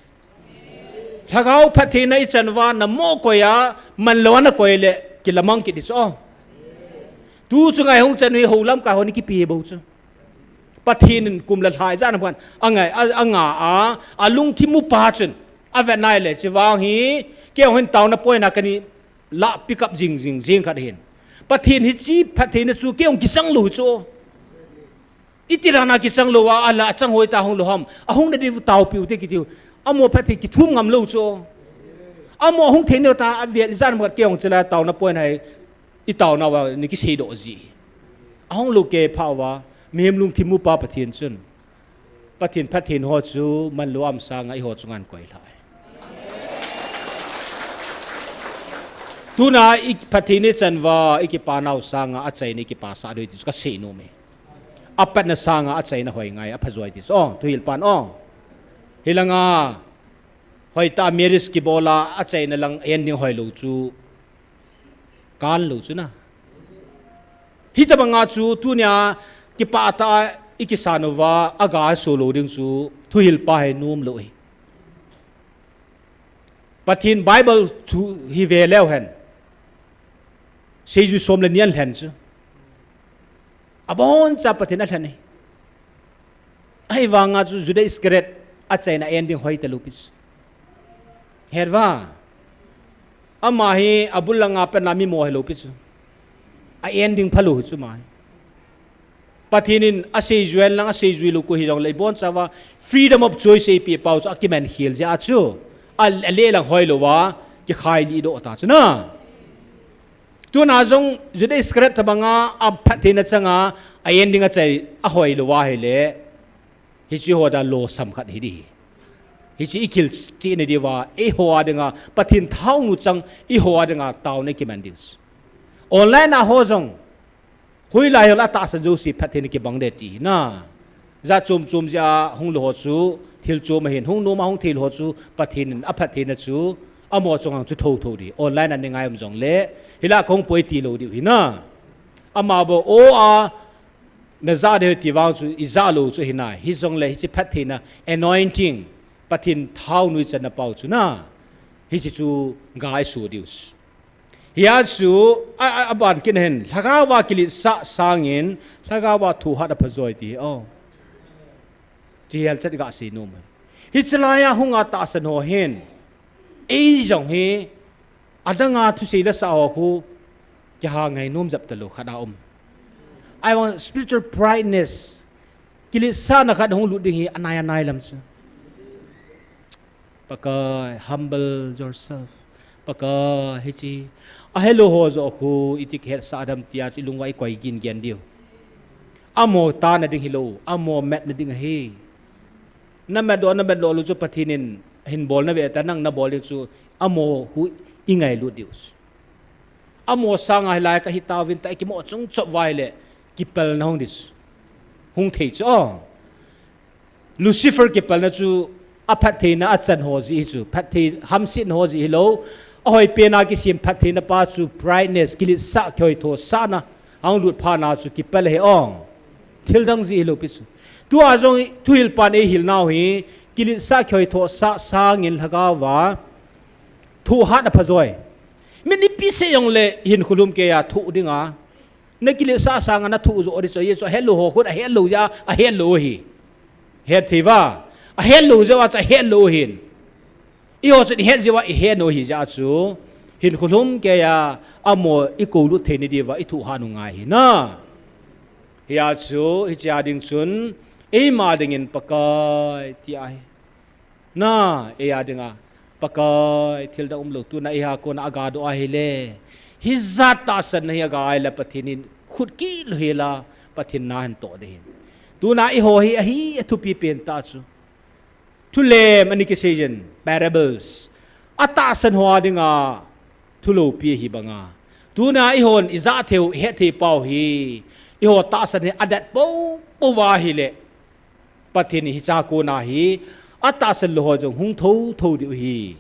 Lhagao phattheina ichan uva namoh koi a, manlou a nakoi le kilamang kit di chu. Tu chu ngai hung chan u hi hou lamkai ho ni kipe bou chu. Pathen in kum le lhai jan a phan angai, a, anga a, alungthim upa chun avet nai le, chuvang hi keiho hin taona point a kani la pick up jing jing jing khat hin. Pathen hiche phattheina chu keiho kichang lou chu. Iti lana kichang lou a, ala chang hoi ta hung lou ham. Ahung na diu taopiu te kitiu. Amaho phatthei kithum ngam lou chu. Amaho hung thei neo ta avel jan mat keiho chila taona point hai. I taona uva ni kisei doh ji. Ahung lou kei pha uva. Mihem lungthim upa Pathen chun. Pathen phattheina ho chu manlou a um sanga eiho chunga akoi lha. Tuna i phattheina chan uva, i kipa nau sanga achaina i kipa sah diu ti chu kasei nom e. Apatna sanga achaina hoi ngai, aphajoi ti chu. O, thuhilpan o. Hilanga, hoitah a marriage kibol a, achaina lang ending hoilou chu. Kal lou chu na. Hitobanga chu tunia kipah tah a i kisan uva, aga so lou ding chu thuhilpa hi nom lou hi. Pathen Bible chu hi ve leu hen. Seijui som le ni alhen chu. Aboncha Pathen alhen e. Ahivanga chu Judas Iscariot achaina ending hoi talou pi chu. Hetva. Ama hi abul langa pen la mi mo helou pi chu. A ending phalou hi chu ama hi. Pathen in aseijui lang aseijui lou koi hijongle ibonchauva freedom of choice eipeh pau chu akiman khel jeh a chu. A, ale lang hoilou va kikhai lih doh ta chu na. Tuna jong Judas Iscariot tobanga aphattheina changa a ending achai a hoilou va ahile. Hiche ho dan losam khat hi di hi. Hiche i kil chihna diuva, eiho a dinga, Pathen thaonu chang, eiho a dinga, taona kiman diu. Online a ho jong, hoilai hol a tahsan jouse phattheina kibang de ti hi na. Jat chom chom jeh a hung lou ho chu, thil chom ahin, hung nom a hung thei lou ho chu, Pathen in aphattheina chu, amaho chunga chu thotho di. Online a ni ngai um jongle, hilai kahung poi tilou diu hi na. Ama bou, o a, Na ja ding ti vang chu i ja lou chu hi na. Hijongle hiche phattheina anointing, Pathen thao nui channa pau chu na. Hiche chu ga i su diu chu. Hia chu a, a, a ban kin hin, lhagao va kiletsah sangin, lhagao va thohhat a phajoi ti hi, oh. Chi hel chat ga sei nom. Hiche laiya hunga tahsan ho hin, ei jong hi, adanga thusei le sa ho khu, kiha ngai nom jep talou khat a um. Ahivang spiritual prideness, kiletsahna khat hung lut ding hi, anai anai lam chu. Pakai, humble yourself. Pakai, hiche. Ahelou ho joh khu, iti kihetsah dem tia chu i lung uva i koi gin gin diu. Amaho tana ding hilou, amaho matna ding ahi. Na mat doh, na mat doh lou chu Pathen in hin bol na ve ta, nang na bol ding chu amaho khu i ngailut diu. Amaho sanga hilai ka hi tauvin tia i kimo chung chop uva ahile, kipalna hung ding chu. Hung thei chu, oh. Lucifer kipalna chu aphattheina achan ho jeh hi chu, phatthei hamsetna ho jeh hilou, ahoi pena kisem phattheina pa chu prideness, kiletsah kihoithosahna, ahung lut phat na chu kipal ahi, oh. Thil dang jeh hilou pi chu. Tua jong thuhil pan eihil nau hi, kiletsah kihoithosah sangin lhagao va thohhat a phajoi. Min ipi sei jongle hinkho lhumkeiya thoh dinga. Na kiletsah sanga na thoh joh ding chu, hiche chu ahelou ho khun ahelou jeh a, ahelou ahi. Het thei uva. Ahelou jeh uva chu ahelou ahin. Eiho chun ihet jeh uva ihet u ahi jeh a chu. Hinkho lhumkeiya, amaho i koulut theina diuva i thohhat u ngai ahi na. Hia chu, hichea ding chun, eima dingin Pakai, ti ahi. Na, eia dinga, Pakai, thil dang umlou, tuna eiha kona aga doh ahile. Hijat tahsanna hi aga ahile Pathen in khut kilou hela, Pathen na hin toh ding ahin. Tuna eiho hi ahi athupi pen tah chu. Thulem ani kisei jin, parables. Atahsan ho a dinga, thu loupi ahi banga. Tuna eihon ijah thei u, ihet thei pau hi. Eiho tahsan hi adat pou pou va ahile. Pathen in hichea kona hi, atahsan lou ho jong hung thou thou diu ahi.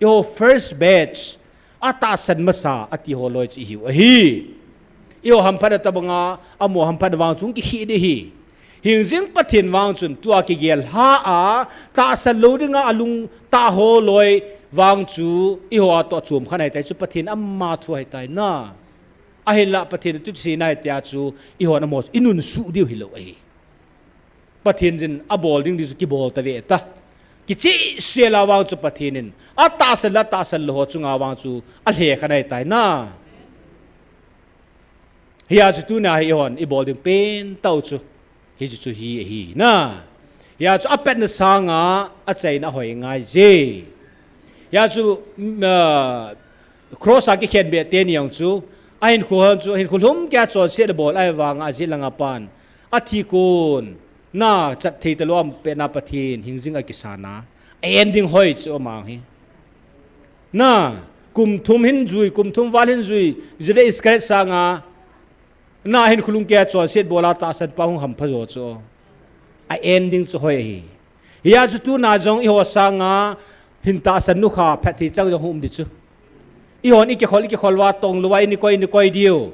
Eiho first batch, atahsan masa ati ho loi chu ihiu ahi. Eiho hamphatna tobanga, amaho hamphatna vang chu hung kikhih ding ahi. Hingjing Pathen vang chun tua kigel lha a, tahsan lou dinga alungtah ho loi vang chu eiho a toh chom kha ahitai chu Pathen ama thu ahitai na. Ahinla Pathen thu chu sei nai tia chu eihon amaho chu i nunsuh diu hilou ahi. Pathen in abol ding ding chu kibol tave ta. Kichehsel a vang chu Pathen in atahsan le atahsan lou ho chunga vang chu alhekha ahitai na. Hia chu tuna hi eihon ibol ding pen tah u chu. Hichu chu hi ahi na. Hia chu apatna sanga achaina ahoi ngai je. Hia chu, mm, ah, cross a kikhenbeh teni jong chu. Ahinkho hon chu, ahinkho lhumkeiya chonset abol ahivanga ajet langa pan. Athi kon. Na chat thei talou a petna Pathen, hingjing a kisana. A ending hoi chu amang hi. Na, kum thum hin jui, kum thum val hin jui, Judas Iscariot sanga, na hinkho lhumkeiya chonset bola tahsan pa hung hampha jo chu. A ending chu hoi ahi. Hia chu tuna jong eiho sanga, hin tahsan nukha phatthei chang jong hung um ding chu. Eihon ikikhol, ikikhol uva tong louva, ini koi, ini koi diu.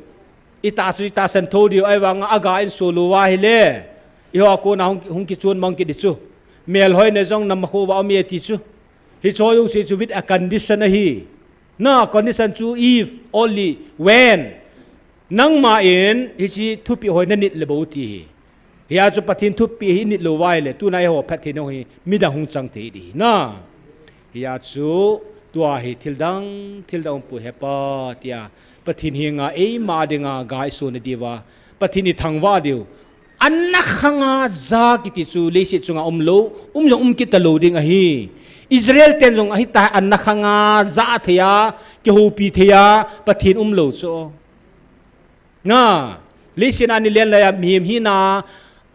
Itahsan, itahsan thou diu, ahivanga aga inso louva ahile. Eiho a kona hung, hung kichun mang kit ding chu. Melhoina jong nam kho uva um e ti chu. Hiche ho jouse chu with a condition ahi. Na condition chu if, only, when. Nangma in, hiche thupeh hoi nanit le bou ti hi. Hia chu Pathen thupeh hi init louva ahile, tuna eiho phatthei nung hi, midang hung chang thei ding hi na. Hia chu, tua hi thil dang, thil dang umpoi hepa, tia. Pathen henga, eima dinga, ga isona diuva. Pathen ithangvah diu. Ana khanga ja kiti chu, leiset chunga umlou, um jong um kit talou ding ahi. Israel ten jong ahitai, ana khanga ja theiya, kihoupi theiya, Pathen umlou chu. Na, leiset a ani len laiya, mihem hina,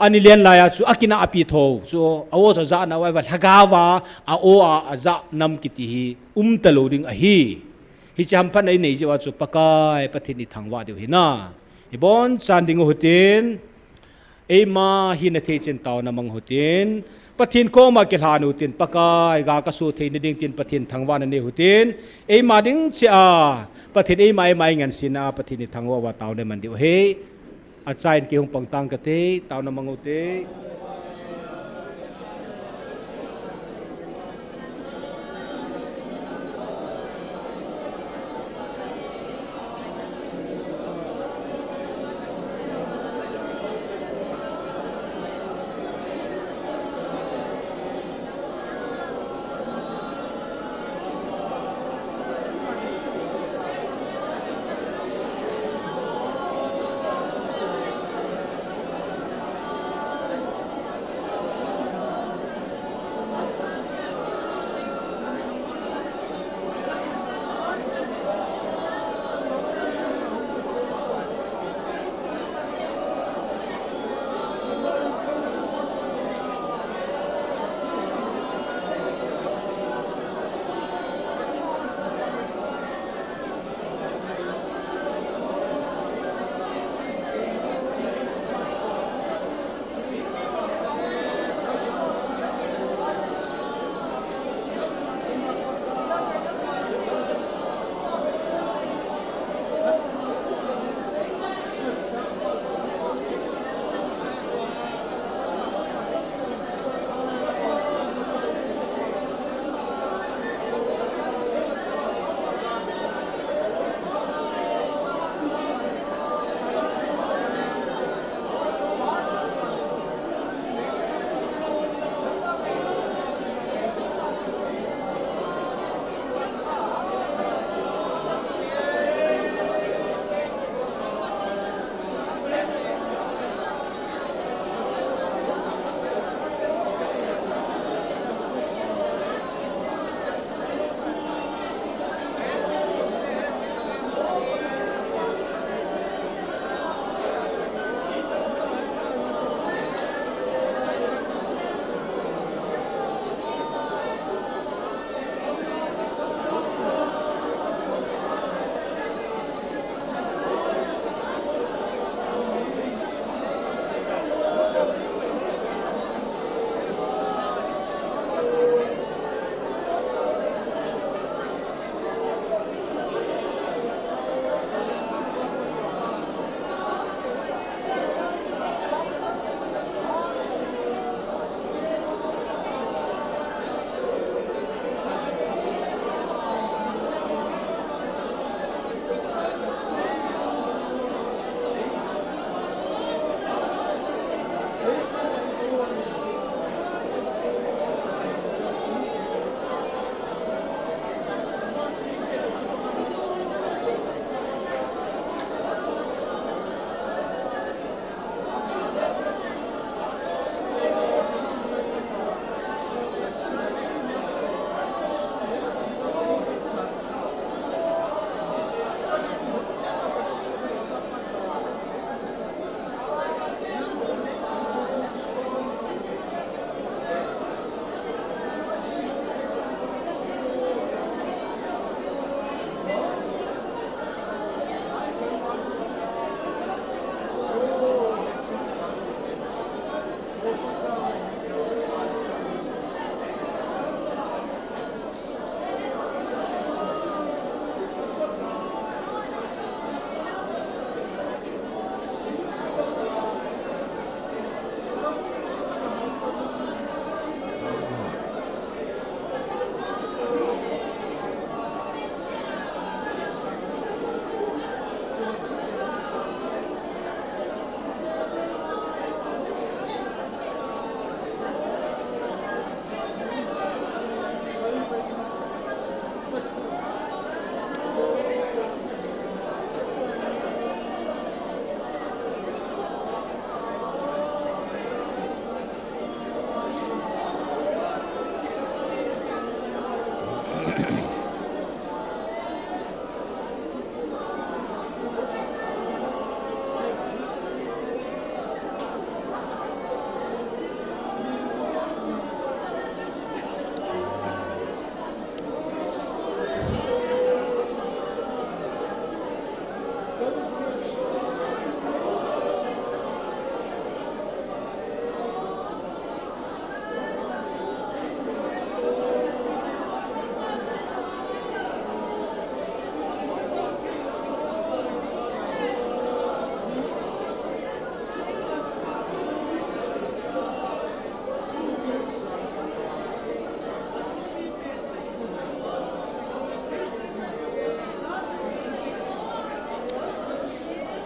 ani len laiya chu, akinahpi thou chu, a-o chu ajah nau, ahivang lhagao va, a-o a, ajah nam kiti hi, um talou ding ahi. Hiche hamphatna inei jeh uva chu, Pakai, Pathen ithangvah diu hi na. Ibonchan ding u hitin, eima hina thei chen taona mang u hitin, Pathen koma kilhan u hitin, Pakai, ga kaso theina ding tin Pathen thangvahna nei u hitin, eima ding cheh a, Pathen eima, eima ingansena a, Pathen ithangvah uva taona man diu ahi. Achain kei hung pang tang kate, taona mang ute.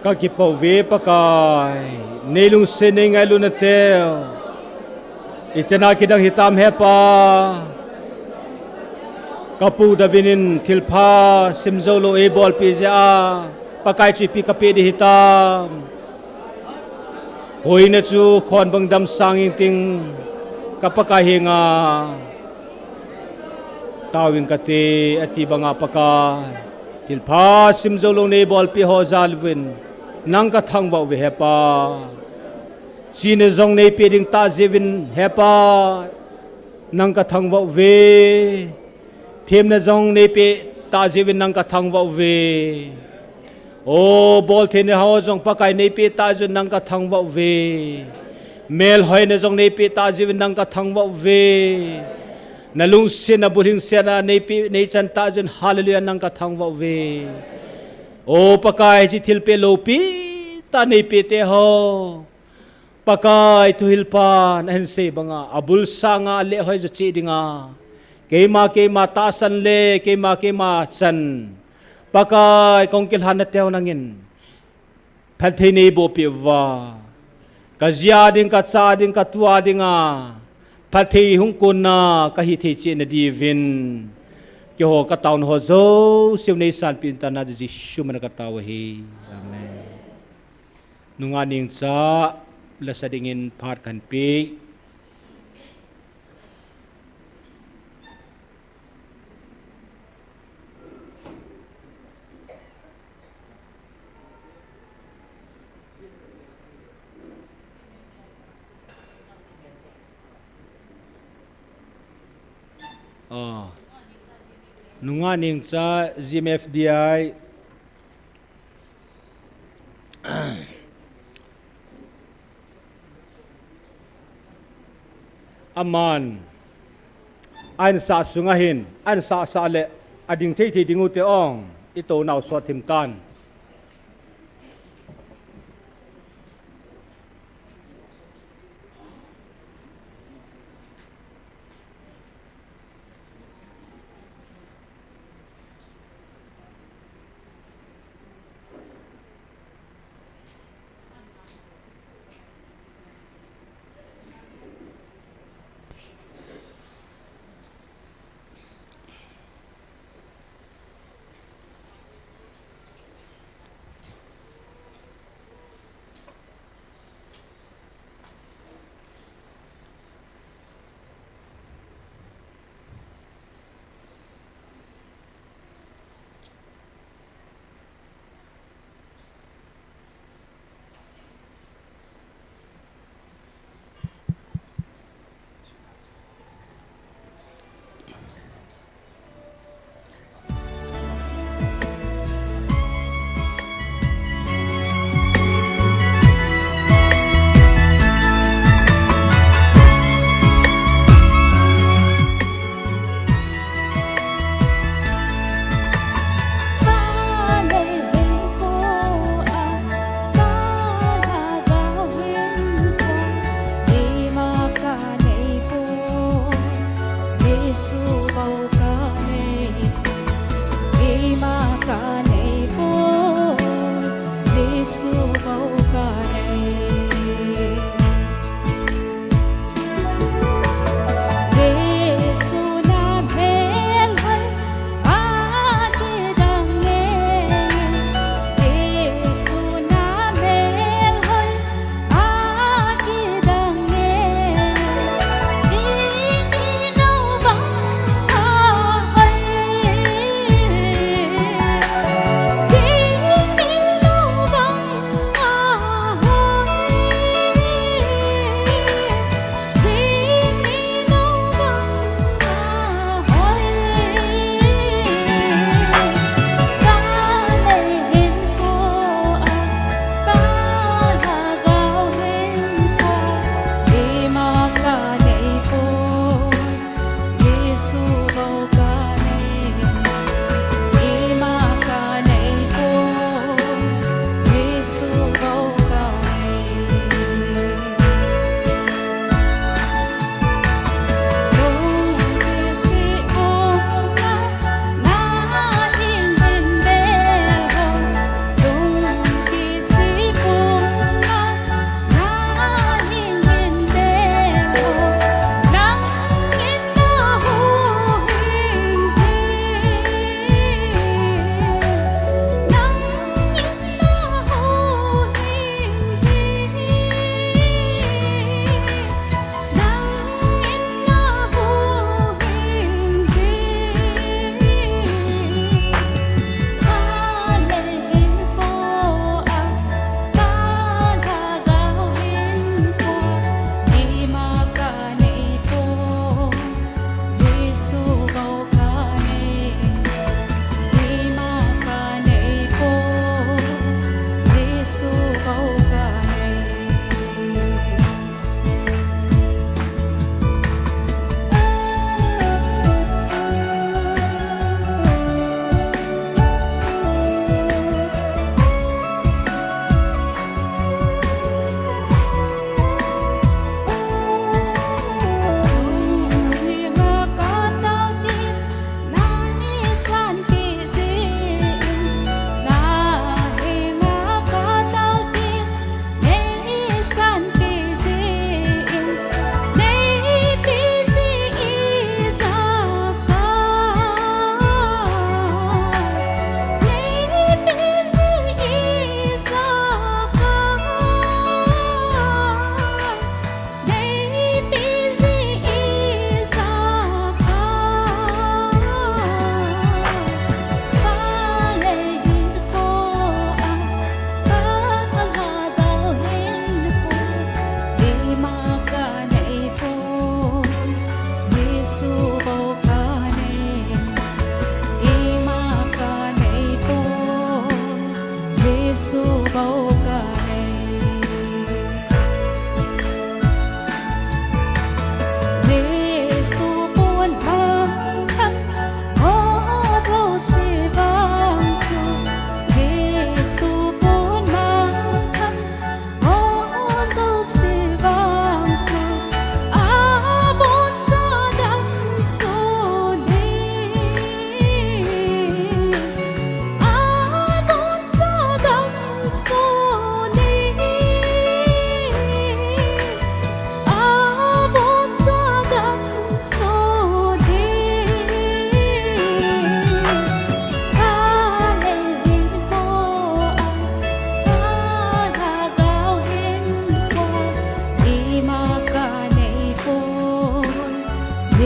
Ka kipah uve Pakai, nei lungset nei ngailutna teu. Ichana kidang hitam he Pa. Ka pu David in thilpha simjou lou eibolpi jeh a, Pakai chu ipi kapeh ding hitam. Hoina chu khon bang dam sang inting, ka Pakai henga taovin kate, ati banga Pakai, thilpha simjou lou neibolpi ho jal uvin, nang kathangvah uve he Pa. Chena jong neipeh ding tah jeh uvin he Pa, nang kathangvah uve. Themna jong neipeh tah jeh uvin nang kathangvah uve. O, boltheina ho jong Pakai neipeh tah jeh uvin nang kathangvah uve. Melhoina jong neipeh tah jeh uvin nang kathangvah uve. Nalungsetna bulhingsetna neipeh neichan tah jeh uvin, hallelujah, nang kathangvah uve. O Pakai, hiche thilpeh loupi tah neipeh teho, Pakai, thuhilpan ahin sei banga, abul sanga alehhoi jo cheh dinga, keima, keima tahsan le keima, keima chan, Pakai, kahung kilhanna teu nangin phatthei neiboh peh uva, kajia ding, kacha ding, katua dinga phatthei hung konna kahi thei cheh na diuvin, keiho kataona ho jouse neisanpeh in, tana Jesu mina katao ahi. Amen. Nungah Nengcha, lasa dingin phat kahin pe. Ah. Nungah Nengcha, G M F D I. Aman, ahin sah sunga hin, ahin sah sah le, ading thei thei ding ute ong, itou nau sot thim tan.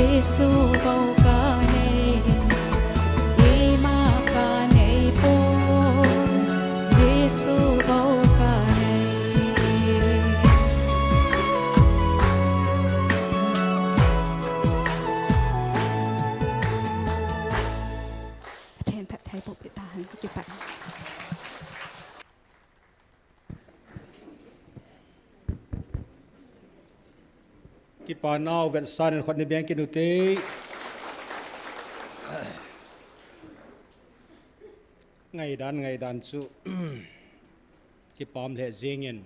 Jesu bou kanei, ima kanei pon, Jesu bou kanei. Pathen phatthei boh peh tahen, kakipah. Kipa nau, vetsahnan khut nei beng kit ute. Ngaidan, ngaidan chu kipah lheh jengin.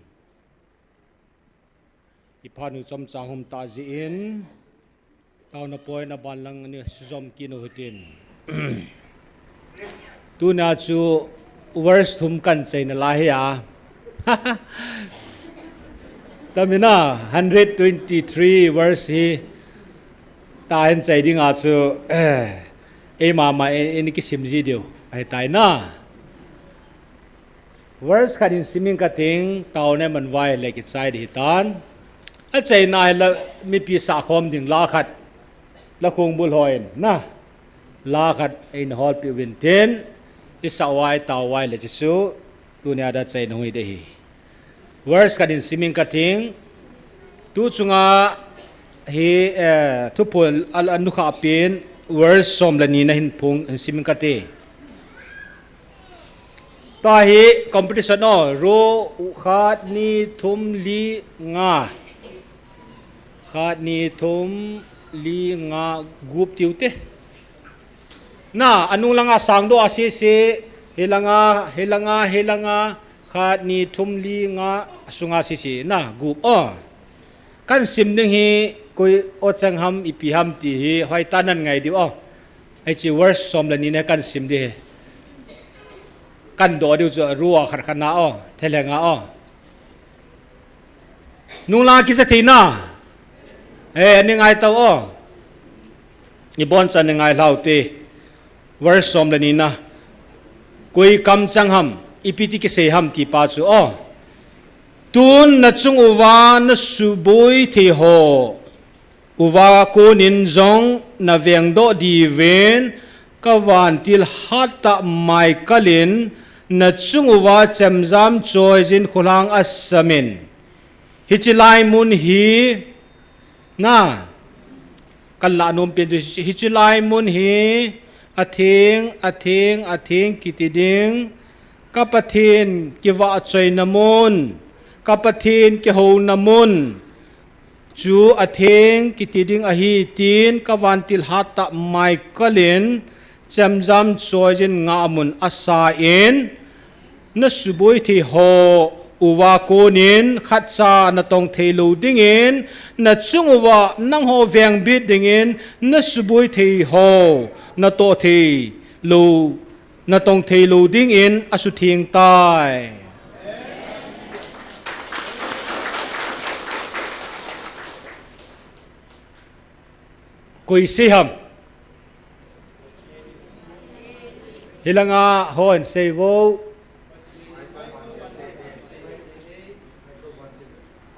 Iphat nu chomcha hung um tah jeh in, taona point a ban lang ni sujom kit u hitin. Tuna chu verse thum kan chai nalai hi a. Tamin a hundred twenty-three verse hi tahin chai ding a chu, eh, eima ma in, in kisim ji diu ahi tai na. Verse khat in sim ing kating, taona man vai le kichai ding hitan. Achaina hi la mipi sah khom ding la khat, la khongbul hon na, la khat eina holpeh uvin tin, isah uva, itao uva le hiche chu, tunia dia chaina hung hi ding ahi. Verse khat in sim ing kating, tu chunga hi, eh, Thuphon a, a nukhah pen, verse som le ni na hin phong, hin sim ing kate. Tua hi competition o, ro khat, ni, thum, li, nga. Khat, ni, thum, li, nga, gup tiu te. Na, anung langa sangdoh a sese, hilanga, hilanga, hilanga, khat, ni, thum, li, nga, asunga sese, na, gup o. Kan sim ding hi, koi o chang ham, ipi ham ti hi, hoitah nan ngai diu o. Hiche verse som le ni na kan sim ding hi. Kan doh diu chu ro a khat khat na o, thelhenga o. Nung langa kisa thei na. Eh, ani ngai tao o. Ibon chan ni ngai lhau te. Verse som le ni na. Koi kam chang ham, ipi ti kisei ham ti pa chu o. Tun na chung uva na suboi thei ho uva konin jong na vengdoh diuvin, ka vantil hattah Michael in na chung uva chemjam choijin khulang asamin. Hiche lai mun hi, na, kan lah nom pen chu, hiche lai mun hi, atheng, atheng, atheng kiti ding, ka Pathen kivahchoina mun, ka Pathen kihouna mun, chu atheng kiti ding ahi tin, ka vantil hattah Michael in chemjam choijin ngahmun asa in, na suboi thei ho uva konin khatcha na tong thei lou dingin, na chung uva nangho vengbit dingin, na suboi thei ho na toh thei lou, na tong thei lou dingin asutheng tai. Koi sei ham? Hilanga hon sei vo.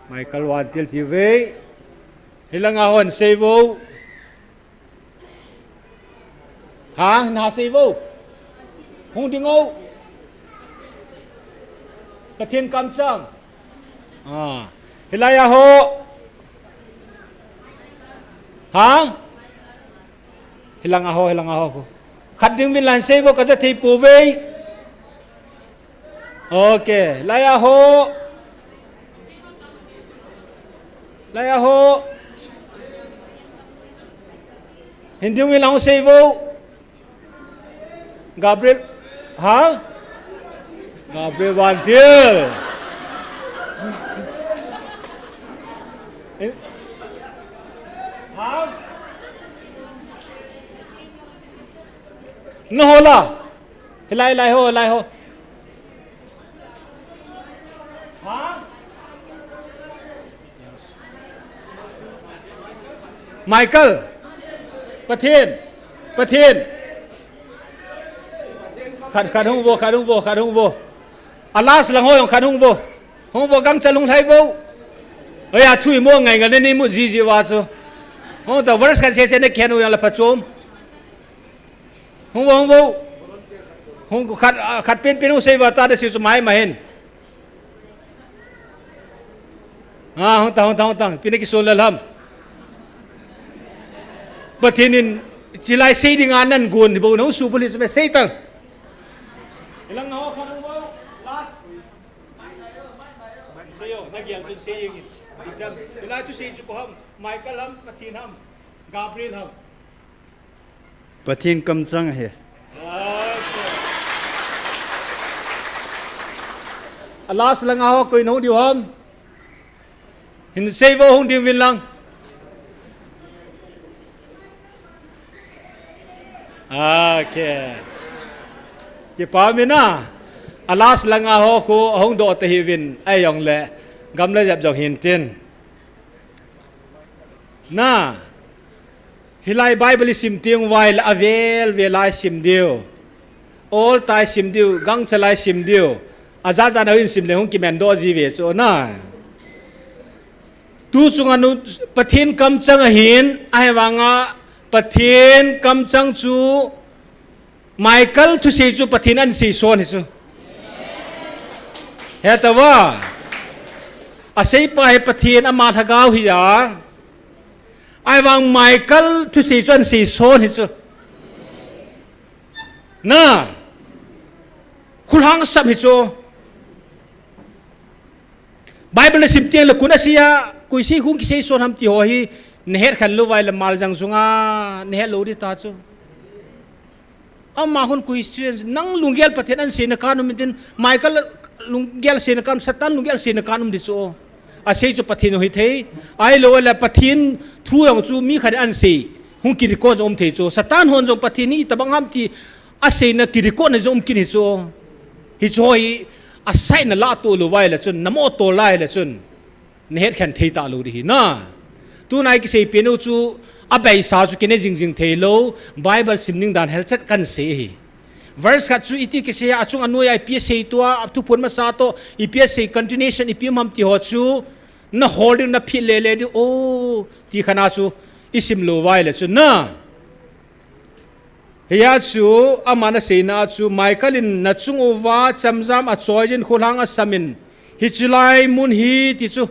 Michael Vantil ti ve. Hilanga hon sei vo. Ha, na sei vo. Hung ding o. Pathen kamchang. Ah. Hilai a ho. Ha? Hilanga ho, hilanga ho. Khat ding vin lang sei vo, ka ja thei pouve. Ok, lai a ho. Lai a ho. Hin ding vin lang sei vo. Gabriel. Ha? Gabriel Vantil. Ha? Na ho la. Hilai, lai ho, lai ho. Ha? Michael. Pathen. Pathen. Khat, khat hung vo, khat hung vo, khat hung vo. A last lang ho jong khat hung vo. Hung vo, gangchal hung lhai vo. Oi, a thu imo ngai ngai nei mu jiji uva chu. Hung ta, verse khat sese na khen u jong le pha chom. Hung vo, hung vo. Hung khat, ah, khat pen pen hung sei va ta da si chu mai ma hin. Ah, hung ta, hung ta, hung ta. Pi na kisun lel ham. Pathen in chilai sei ding a nan gon bou na hung subul hi chu me sei tang. Ilang ho khat hung vo. Last. Sei o, na gel chun sei jeng in. Hilai chu sei chu ko ham. Michael ham, Pathen ham. Gabriel ham. Pathen kamchang ahi. A last lang a ho koi na hung diu ham. Hin sei vo hung diu vin lang. Okay. Kipa min a. A last lang a ho khu hung doh ta hi vin. Ai jong le. Gam le jap jong hin tin. Na. Hilai Bible i sim teng uva le avel vel a i sim diu. Ol tai sim diu, gangchal a i sim diu. Aja ja na in sim le hung kimen doh ji ve chu na. Tu chunga nu Pathen kamchang ahin, ahivanga Pathen kamchang chu Michael thusei chu Pathen an sei son hi chu. He ta va. A sei pa hi Pathen ama lhagao hi a. Ahivang Michael thusei chu an sei son hi chu. Na. Khulhang sap hi chu. Bible na sim teng le kun a sei a, koi sei hung kisei son ham ti ho hi, na het khan lou vai le mal jang sunga, na het lou di ta chu. Ama hun koi sei, nang lunggel Pathen an sei na kan um tin, Michael lunggel sei na kan, Satan lunggel sei na kan um di chu. A sei chu Pathen u hi thei, ai lou le Pathen thu jong chu mi khat an sei, hung ki record jong um thei chu. Satan hon jong Pathen hi tabang ham ti, a seina ki record na jong um kin hi chu. Hi chu hi a saina la to lou vai le chun, na mo to lai le chun. Na het khen thei ta lou di hi na. Tunai kisei pen u chu a beisa chu kine jing jing thei lou, Bible sim ning dan hel chet kan sei hi. Verse khat chu iti kisei a chung a noi a ipi sei tua, a thuphon masa to, ipi sei continuation, ipi um ham ti ho chu, na hol ding na phit le le di, o, ti khan a chu, i sim lou vai le chun na. Hia chu, ama na seina chu, Michael in na chung uva, chamjam a choi jin khulhang a sam in, hichi lai mun hi ti chu.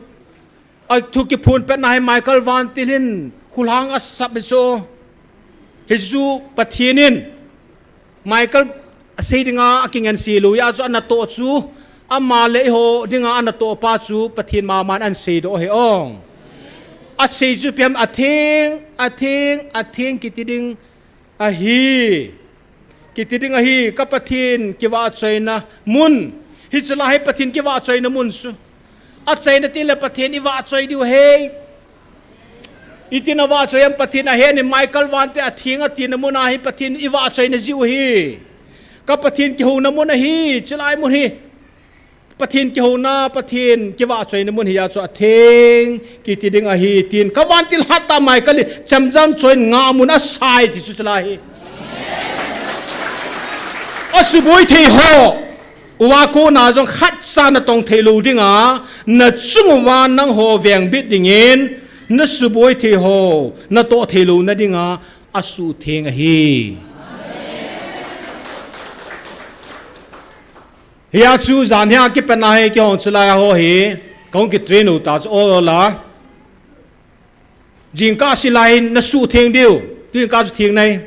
A thu kiphun pet na hi Michael vantil in, khulhang a sap hi chu. Hi chu Pathen in, Michael a sei dinga a kingen sei lou, hia chu ana to chu, ama le i ho dinga ana to pa chu, Pathen maman an sei doh hi ong. A sei chu piam a theng, a theng, a theng kiti ding, Ahi. Kiti ding ahi, ka Pathen kivahchoina mun. Hiche lai hi Pathen kivahchoina mun chu. Achaina teng le Pathen ivahchoi diu ahi. Itin avahchoi em Pathen ahi, ni Michael vante atheng atina mun a hi Pathen ivahchoina jiu ahi. Ka Pathen kihouna mun ahi, chulai mun hi. Pathen kihouna, Pathen kivahchoina mun hi a chu atheng, kiti ding ahi, tin. Ka vantil hat tah Michael in, chamjam choi in nga mun asai ti chu chulai hi. Asuboi thei ho. Uva kona jong khatcha natong thei lou dinga, nachung uva nangho vengbit dingin, nasuboi thei ho, natoh thei louna dinga, asutheng ahi. Hia chu jan hia kipat na hi kihong chulai ho hi, kahung kitrain u ta chu o la. Jingkah se lai nasutheng diu, tu jingkah chu theng nai.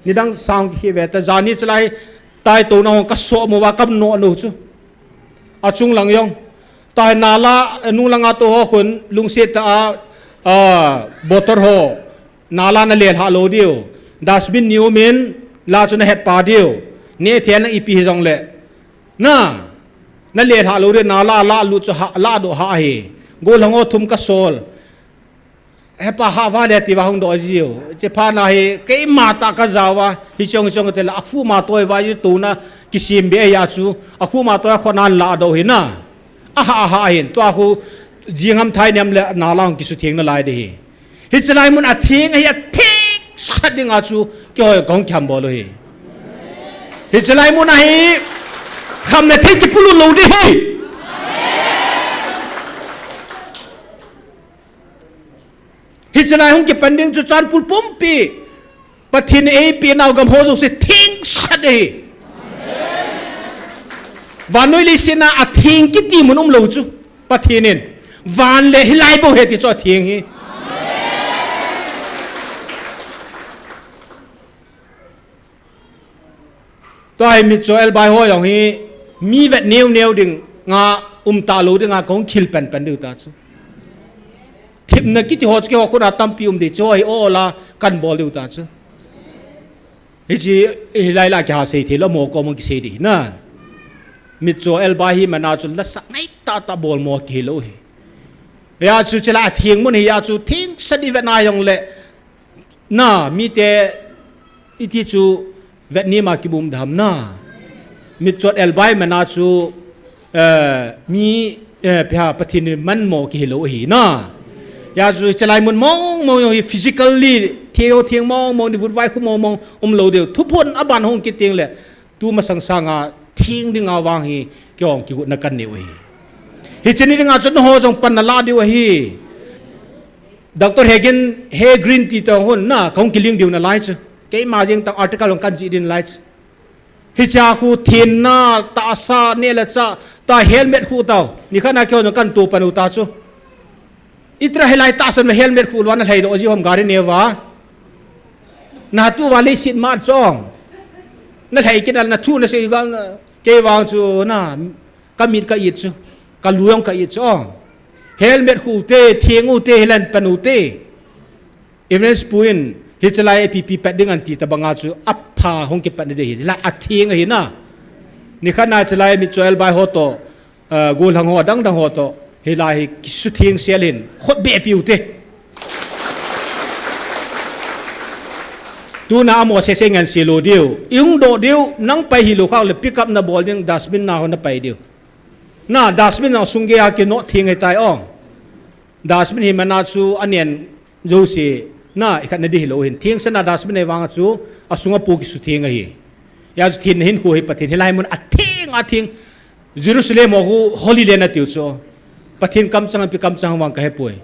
Nidang sang kikhe ve ta, jan hi chulai, tai to na hong kaso mo va kam no no chu. Achung lang jong. Tai nala, nung langa to ho khun, lungset tah a, a, bottle ho. Nala nalelhah lou diu. Dustbin ni um in, la chu nahet pa diu. Neh thei na ipi hijongle. Na, nalelhah lou diu, nala, la lut chu ha, la doh ha hi. Gollhang ho thum kasol. Hepa hah va le ti va hung doh jiu. Hiche phat na hi, keima tah kajao va. Hichong, hichong te la, akhu ma toi va, yu tu na, kisem be a chu. Akhu ma toi a khona la doh hi na. Aha, aha hin. Tua khu, jing ham thai niam le, nala hung kisutheng nalai di hi. Hiche lai mun atheng ahi, atheng sat dinga chu kihoi kahung kiham bol u hi. Hiche lai mun ahi, kham le theng kipulut lou di hi. Hiche lai hung kipan ding chu Churachandpur pumpi Pathen in eipeh nau gam ho jouse thengsel ahi. Vannoi leiset a atheng kiti mun umlou chu Pathen in, van le hilai bou ahi ti chu atheng hi. Tua hi mitcho elbai ho jong hi mi vet neo neo dinga um talou dinga kahung khel pan pan diu ta chu. Themna kiti ho chu keiho khut a tampi um ding chu hi o la kan bol diu ta chu. Hiche hilai la kiha sei thei lou mo ko mo kisei ding na. Mitcho elbai hi mana chu lasa ngai tah tah bol mo kihilou hi. Hia chu hiche lai atheng mun hi a chu thengsel i vet na jongle na, mite iti chu vet ni ma kibum dam na. Mitcho elbai mana chu, eh, mi, eh, pia Pathen in man mo kihilou ahi na. Hia chu hiche lai mun mong mong hi physically theng theng mong mong ni vutvai khu mong mong umlou diu. Thuphon aban hung kit teng le tu masang sanga theng dinga vang hi keiho kigotna kan neiu ahi. Hiche ni dinga chu nangho jong pan nala diu ahi. Doctor Hagin, Hagin ti toh hon na, kahung kiling diu nalai chu. Keima jeng tah article hung kan jih ding nalai chu. Hiche khu thenna, tahsa, neh le chah, ta helmet khu tao. Nikhat na keiho jong kan to pan u ta chu. Itra hilai tahsan ma helmet khu lou a na lhai doh ji ham gari neo va. Na tu va leiset ma chong. Na lhai kit a na thu na sei ga na. Kei vang chu na, ka mit ka it chu. Ka lu jong ka it chu. Helmet khu te, theng u te, hilan pan u te. Evangelist pu in, hiche lai ipi ipi pat ding ahin ti tabanga chu, apha hung kipat ding ahi, hilai atheng ahi na. Nikhat na hiche lai mitcho elbai ho toh, eh, gollhang ho, dang dang ho toh, hilai hi kisutheng sel in, khut beh piu te. Tuna amo se se ngen se lou diu, i hung doh diu, nang pai hilou khang le pick up na bol ding, dustbin na ho na pai diu. Na dustbin na sung gei a kinoh theng ahitai o. Dustbin hi mana chu anen jouse na ikhat na ding hilou hin. Thengsel na dustbin ahi vang chu asunga po kisutheng ahi. Hia chu thenna hinkho hi Pathen hilai mun atheng atheng. Jerusalem ho khu Holy Land atiu chu. Pathen kamchang api kamchang vang kahepoi.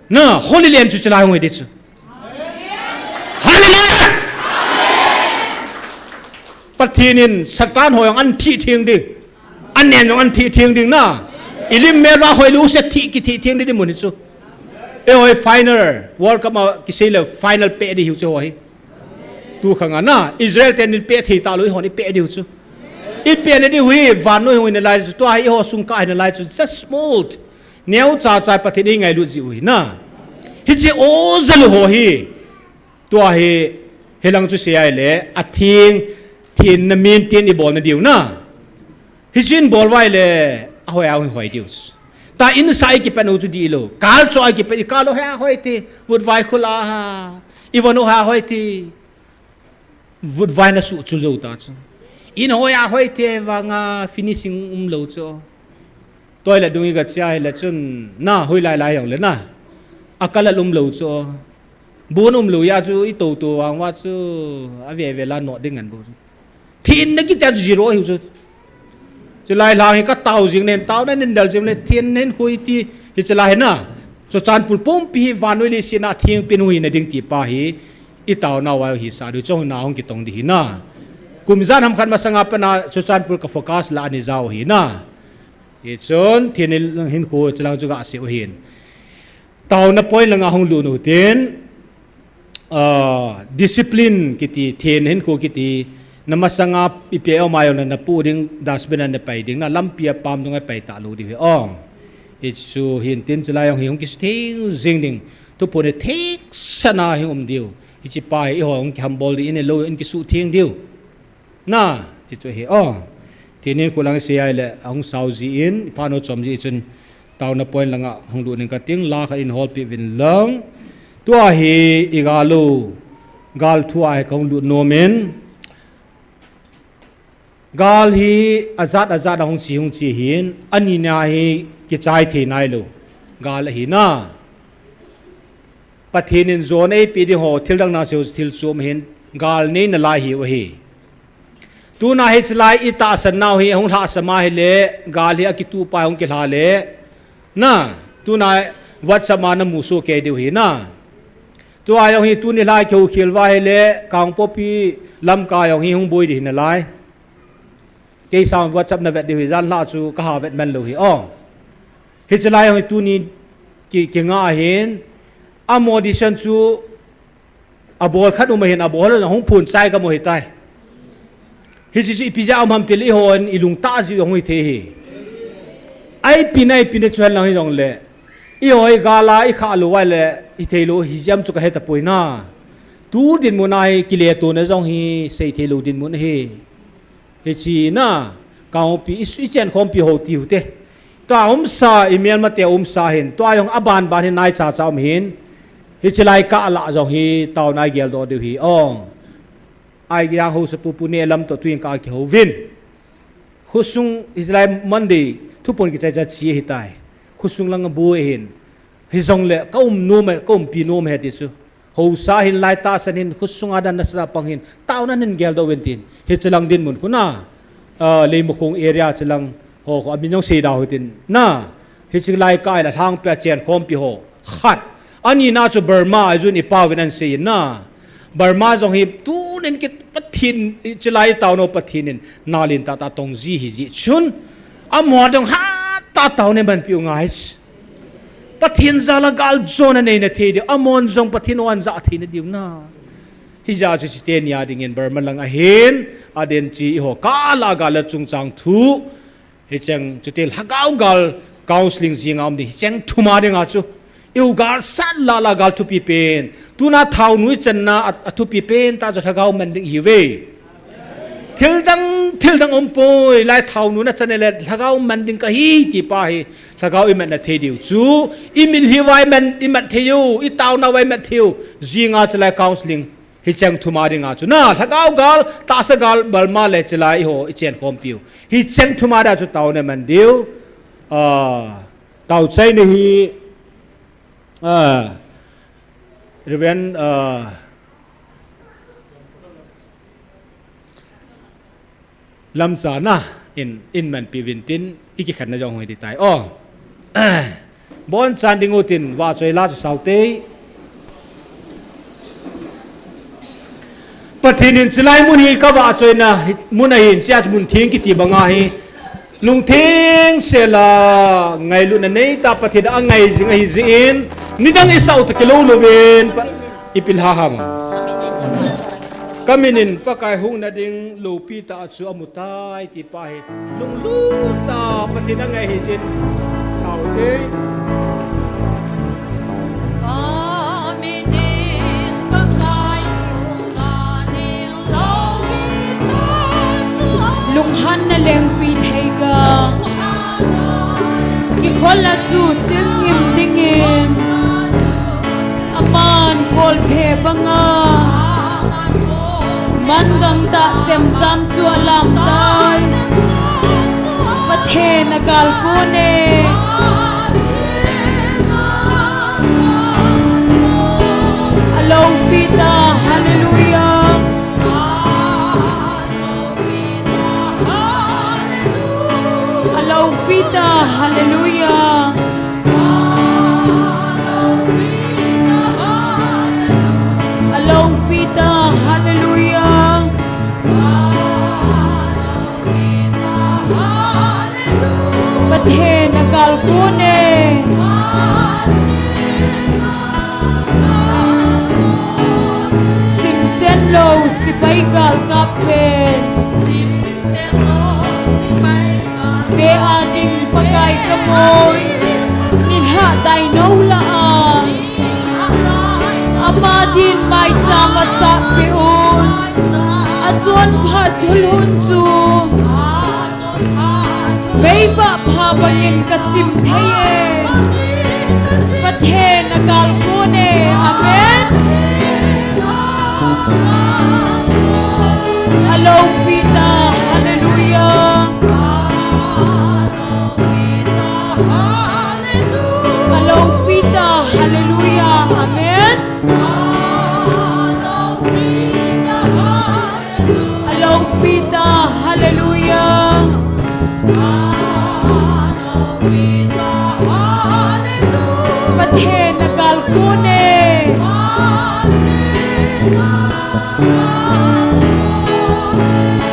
Na Holy Land chu hiche lai hung hi ding chu. Hallelujah! Pathen in Satan ho jong ahin thi theng ding. Anen jong ahin thi theng ding na. I lim mel va hoi lou se thi kithi theng ding mun hi chu. Eiho hi final. World Cup a kisei le final pe ding hiu chu ho hi. Tu khang a na. Israel ten in pe thei talou eiho hi pe ding hiu chu. I pe na ding hi vannoi hung hi nalai chu. Tua hi eiho sung kah hi nalai chu. Just small. Neo cha cha Pathen in eingailut ji u hi na. Hiche o jalu ho hi. Tua hi, hilang chu sei ahile, atheng, thenna min tin i bol na diu na. Hiche in bol uva ahile, ahoi a hoi diu. Ta insung a i kipan u chu dih lou. Kal chu a i kipan, i kal u hi ahoi ti, vutvai khul a ha. I von u hi ahoi ti. Vutvai na suh chu lou ta chu. In hoi a hoi ti vanga finishing umlou chu. Toilet dung i ga chia hile chun na hoi lai lai jong le na. A colour umlou chu. Bun umlou a chu i to to vang uva chu a ve ve la not ding ngen bou chu. Thenna kiti a chu zero ahiu chu. Chulai lang hi ka tao jing nen tao na nen dal jing le thenna hinkho ti hi chulai hi na. Churachandpur pumpi hi vannoi leiset a theng pen u hina ding ti pa hi i tao nau a hi sa diu chu na hung kitong ding hi na. Kum jan ham khat masanga pat na Churachandpur ka focus la ani jao hi na. Hichun thenna hinkho chulang chu ga sei u hin. Taona point langa hung lut u hitin, ah, discipline kiti, thenna hinkho kiti, na masanga ipi a um a jong le na pu ding, dustbin a na pai ding, na lampi a pam dung a pai talou diu hi. Oh. Hichu hin tin chulai jong hi hung kisutheng jing ding, thuphon hi thengsel na hi um diu. Hiche pa hi eiho hung kihambol ding, in lou in kisutheng diu. Na, ti chu hi, oh. Thenna hinkho lang i sei ahile, ahung sao jin, i phat u chom ji chun, taona point langa hung lut ning kating, la khat in holpi uvin lang. Tua hi, i gal u, gal thu a hi kahung lut nom in. Gal hi, ajat ajat a hung che, hung che hin, ani na hi, kichai thei nailou. Gal ahi na. Pathen in jona eipe ding ho, thil dang na seu thil chom hin, gal nei nalai hiu ahi. Tuna hi chulai i tahsan nau hi, hung lhahsam a hile, gal hi akituh pa hung kilha le. Na, tuna WhatsApp a na musoh kei diu hi na. Tua jong hi tuni lai keu khel va hile, Kangpokpi lamkai jong hi hung boi di hi nalai. Kei sang WhatsApp na vet di hi, jan la chu ka ha vet man lou hi. Oh. Hiche lai jong hi tuni ki, kinga ahin. Amo di san chu abol khat um ahin, abol hon hung phun chai ka mo hitai. Hiche chu ipi jeh a um ham tile eihon ilungtah jeh u jong hi thei hi. Ai pina, ai pina chu hen lang hijongle. Eiho hi gal a ikhah lou uva le, hithei lou, hijem chu kahe tapoi na. Tu dinmun a hi kile tona jong hi seithei lou dinmun ahi. Hiche na, Kangpokpi, i, i chenkhompi ho ti u te. Tua umsa, i melmate umsa hin. Tua jong aban ban hin nai cha cha um hin. Hiche lai kah lah jong hi, taona i geldoh diu hi. Oh. Ai gei a haosapu Pu Nehlam toh tuin ka kihou vin. Khosung hiche lai Monday, thuphon kichai cha chi ahitai. Khosung lang a bu ahin. Hijongle, ka um nom e, ka umpi nom e ti chu. Haosa hin lai tahsan hin, khosung a dan nasatah a pang hin, taona hin geldoh uvin tin. Hiche lang dinmun khu na, ah, Leimakhong area che lang, ho, ho, amin jong sei da u hitin. Na, hiche lai kah a lhangpi a chenkhompi ho. Khat. Ani na chu Burma, a jun i pau vin an sei na. Burma jong hi tunin kit Pathen, hiche lai taona u Pathen in, nalin tah tah tong ji hi jeh chun. Amaho jong hatah a taona manpi u ngai. Pathen jal a gal jona nei na thei diu, amahon jong Pathen u ahin ja thei na diu na. Hijeh chun chuteni a dingin Burma lang ahin, aden chi eiho kah lah a gal a chungchang thu, hicheng chuteng lhagao gal counseling jing a um ding, hicheng thum a ding a chu. Eiho gal sat lah lah gal thupi pen. Tuna thaonu i channa a, athupi pen tah chu lhagao man ding ihiuve. Thil dang, thil dang um poi, lai thaonu na chan le lhagao man ding kahi ti pa hi, lhagao i man na thei diu chu, i mitlhi uva i man, i man thei u, i taona uva i man thei u, jing a chu lai counseling, hicheng thum a ding a chu. Na, lhagao gal, tahsa gal, Burma le hiche lai eiho, i chenkhompi u. Hicheng thum a ding a chu taona man diu, ah, tao chai na hi, ah, Reverend, ah, Lamcha na in, in manpi uvin tin, i kikhenna jong hung hi ding tai. Oh. Bonchan ding u tin, vahchoi la chu sao te. Pathen in chulai mun hi ka vahchoina mun ahin, chea mun theng kiti banga hi. Lungtheng sel a ngailutna nei tah Pathen a ngai jing ahi jeh in, nidang i sao toh kilou louvin, pa, ipi lha ham. Ka min in Pakai hung na ding loupi tah chu amu tai ti pa hi. Lunglut tah Pathen a ngai ahi jeh in sao te. Ka min in Pakai hung na ding loupi tah chu amu. Lunghanna lengpi thei ga. Kikhol a chu chil ngim dingin. Aman kolphe banga. Man gangtah chemjam chu alam tai. Pathen a kalkon e. Aloupi ta, hallelujah. Aloupi ta, hallelujah. Aloupi ta, hallelujah. Pathen a kalkon e. Simsen lou sepai galkap pen. Ve a ding Pakai ka moi. Nilhah dai nou lah a. Ama din maicham a sah peh un. A chonphat thulhun chu. Meivah pha bangin ka sim thei e. Pathen a kalkon e. Amen. Aloupi ta. Hallelujah. Aloupi ta. Hallelujah. Amen. Aloupi ta, hallelujah. Pathen a kalkon e.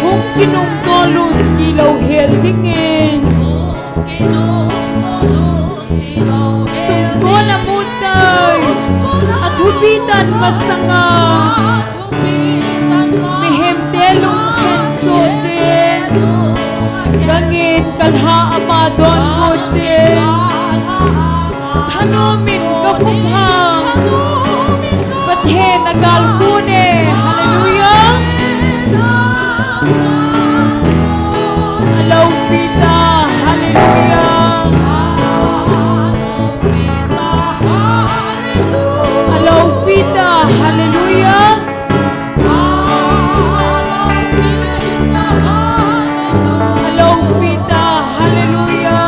Hung kinungto lut tilou hel dingin. Sumkon a mutai, athupi tan masanga, mihemte lungkhen soh ding, gangin kalha ama donbut ding. Thanom in kakhut hang, Pathen agal kon e. Hallelujah. Aloupi ta, hallelujah. Aloupi ta, hallelujah. Aloupi ta, hallelujah.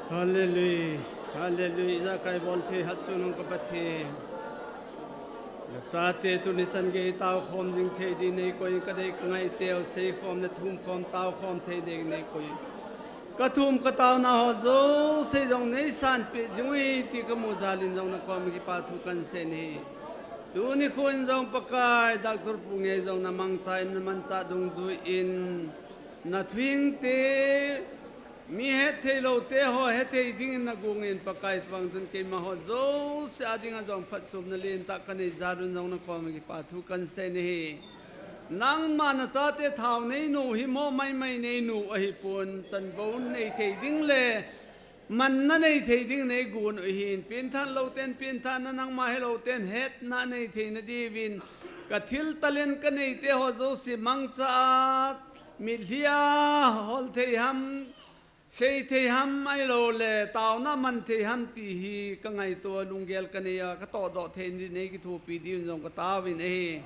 Hallelujah, hallelujah. Ijakai bol thei hatchungnung ka Pathen, nachate tuni chan gei tao khom jing thei ding nei koi, kadei kangai teu sei khom le thum khom tao khom thei ding nei koi. Kathum kataona ho jouse jong nei sanpeh jing uve ti kamu jal in jong nakom kipa thu kansei ahi. Tuni khun jong Pakai, Doctor Pu ngei jong namangcha in, namanchah dungjuiyin, nathuhingte, mi hetthei loute ho hethei dingin nagongin Pakai, tobang chun keimaho jouse a dinga jong phatchomna lentah kanei jal un jong nakom kipa thu kansei ahi. Nangma nachate thao neinu, himo maimai neinu ahipon, chanvou neithei ding le manna neithei ding neigon u ahin, pengthat louten pengthatna, nangma helouten hetna neithei nadiuvin, kathil talent kaneite ho jouse mangcha a, mitlhi a hol thei ham, sei thei ham, ahiloule taona man thei ham ti hi kangaito a, lunggel kanei a, katohdoh thei ding neikithopi diuvin jong kataovin ahi.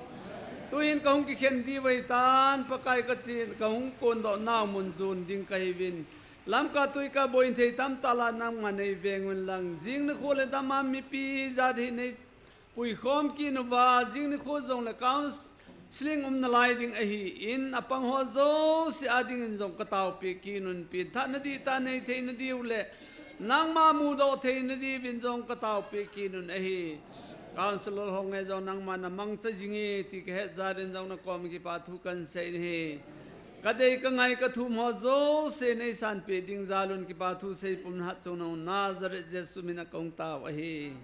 Tuhin kahung kikhen diu ahitan, Pakai, kachen kahung kondoh nau mun jon ding kahiuvin, lamkai tuikai boina thei tamtah lah a nangma neiveng unlang, jing nikho le dama mipi jat hi neipuikhom kit uva, jing nikho jongle counselling um nalai ding ahin, apangho jouse a dingin jong kataopeh kit un, pengthatna dihtah neithei nadiu le nangma mudoh thei nadiuvin jong kataopeh kit un ahi. Counsellor ho nge jong nangma namangcha jinge ti kahet jal in jong nakom kipa thu kansei ahi. Kadei kangai kathum ho jouse neisanpeh ding jal un kipa thu seipum hatchungnung Nazareth Jesu mina kahung tao ahi.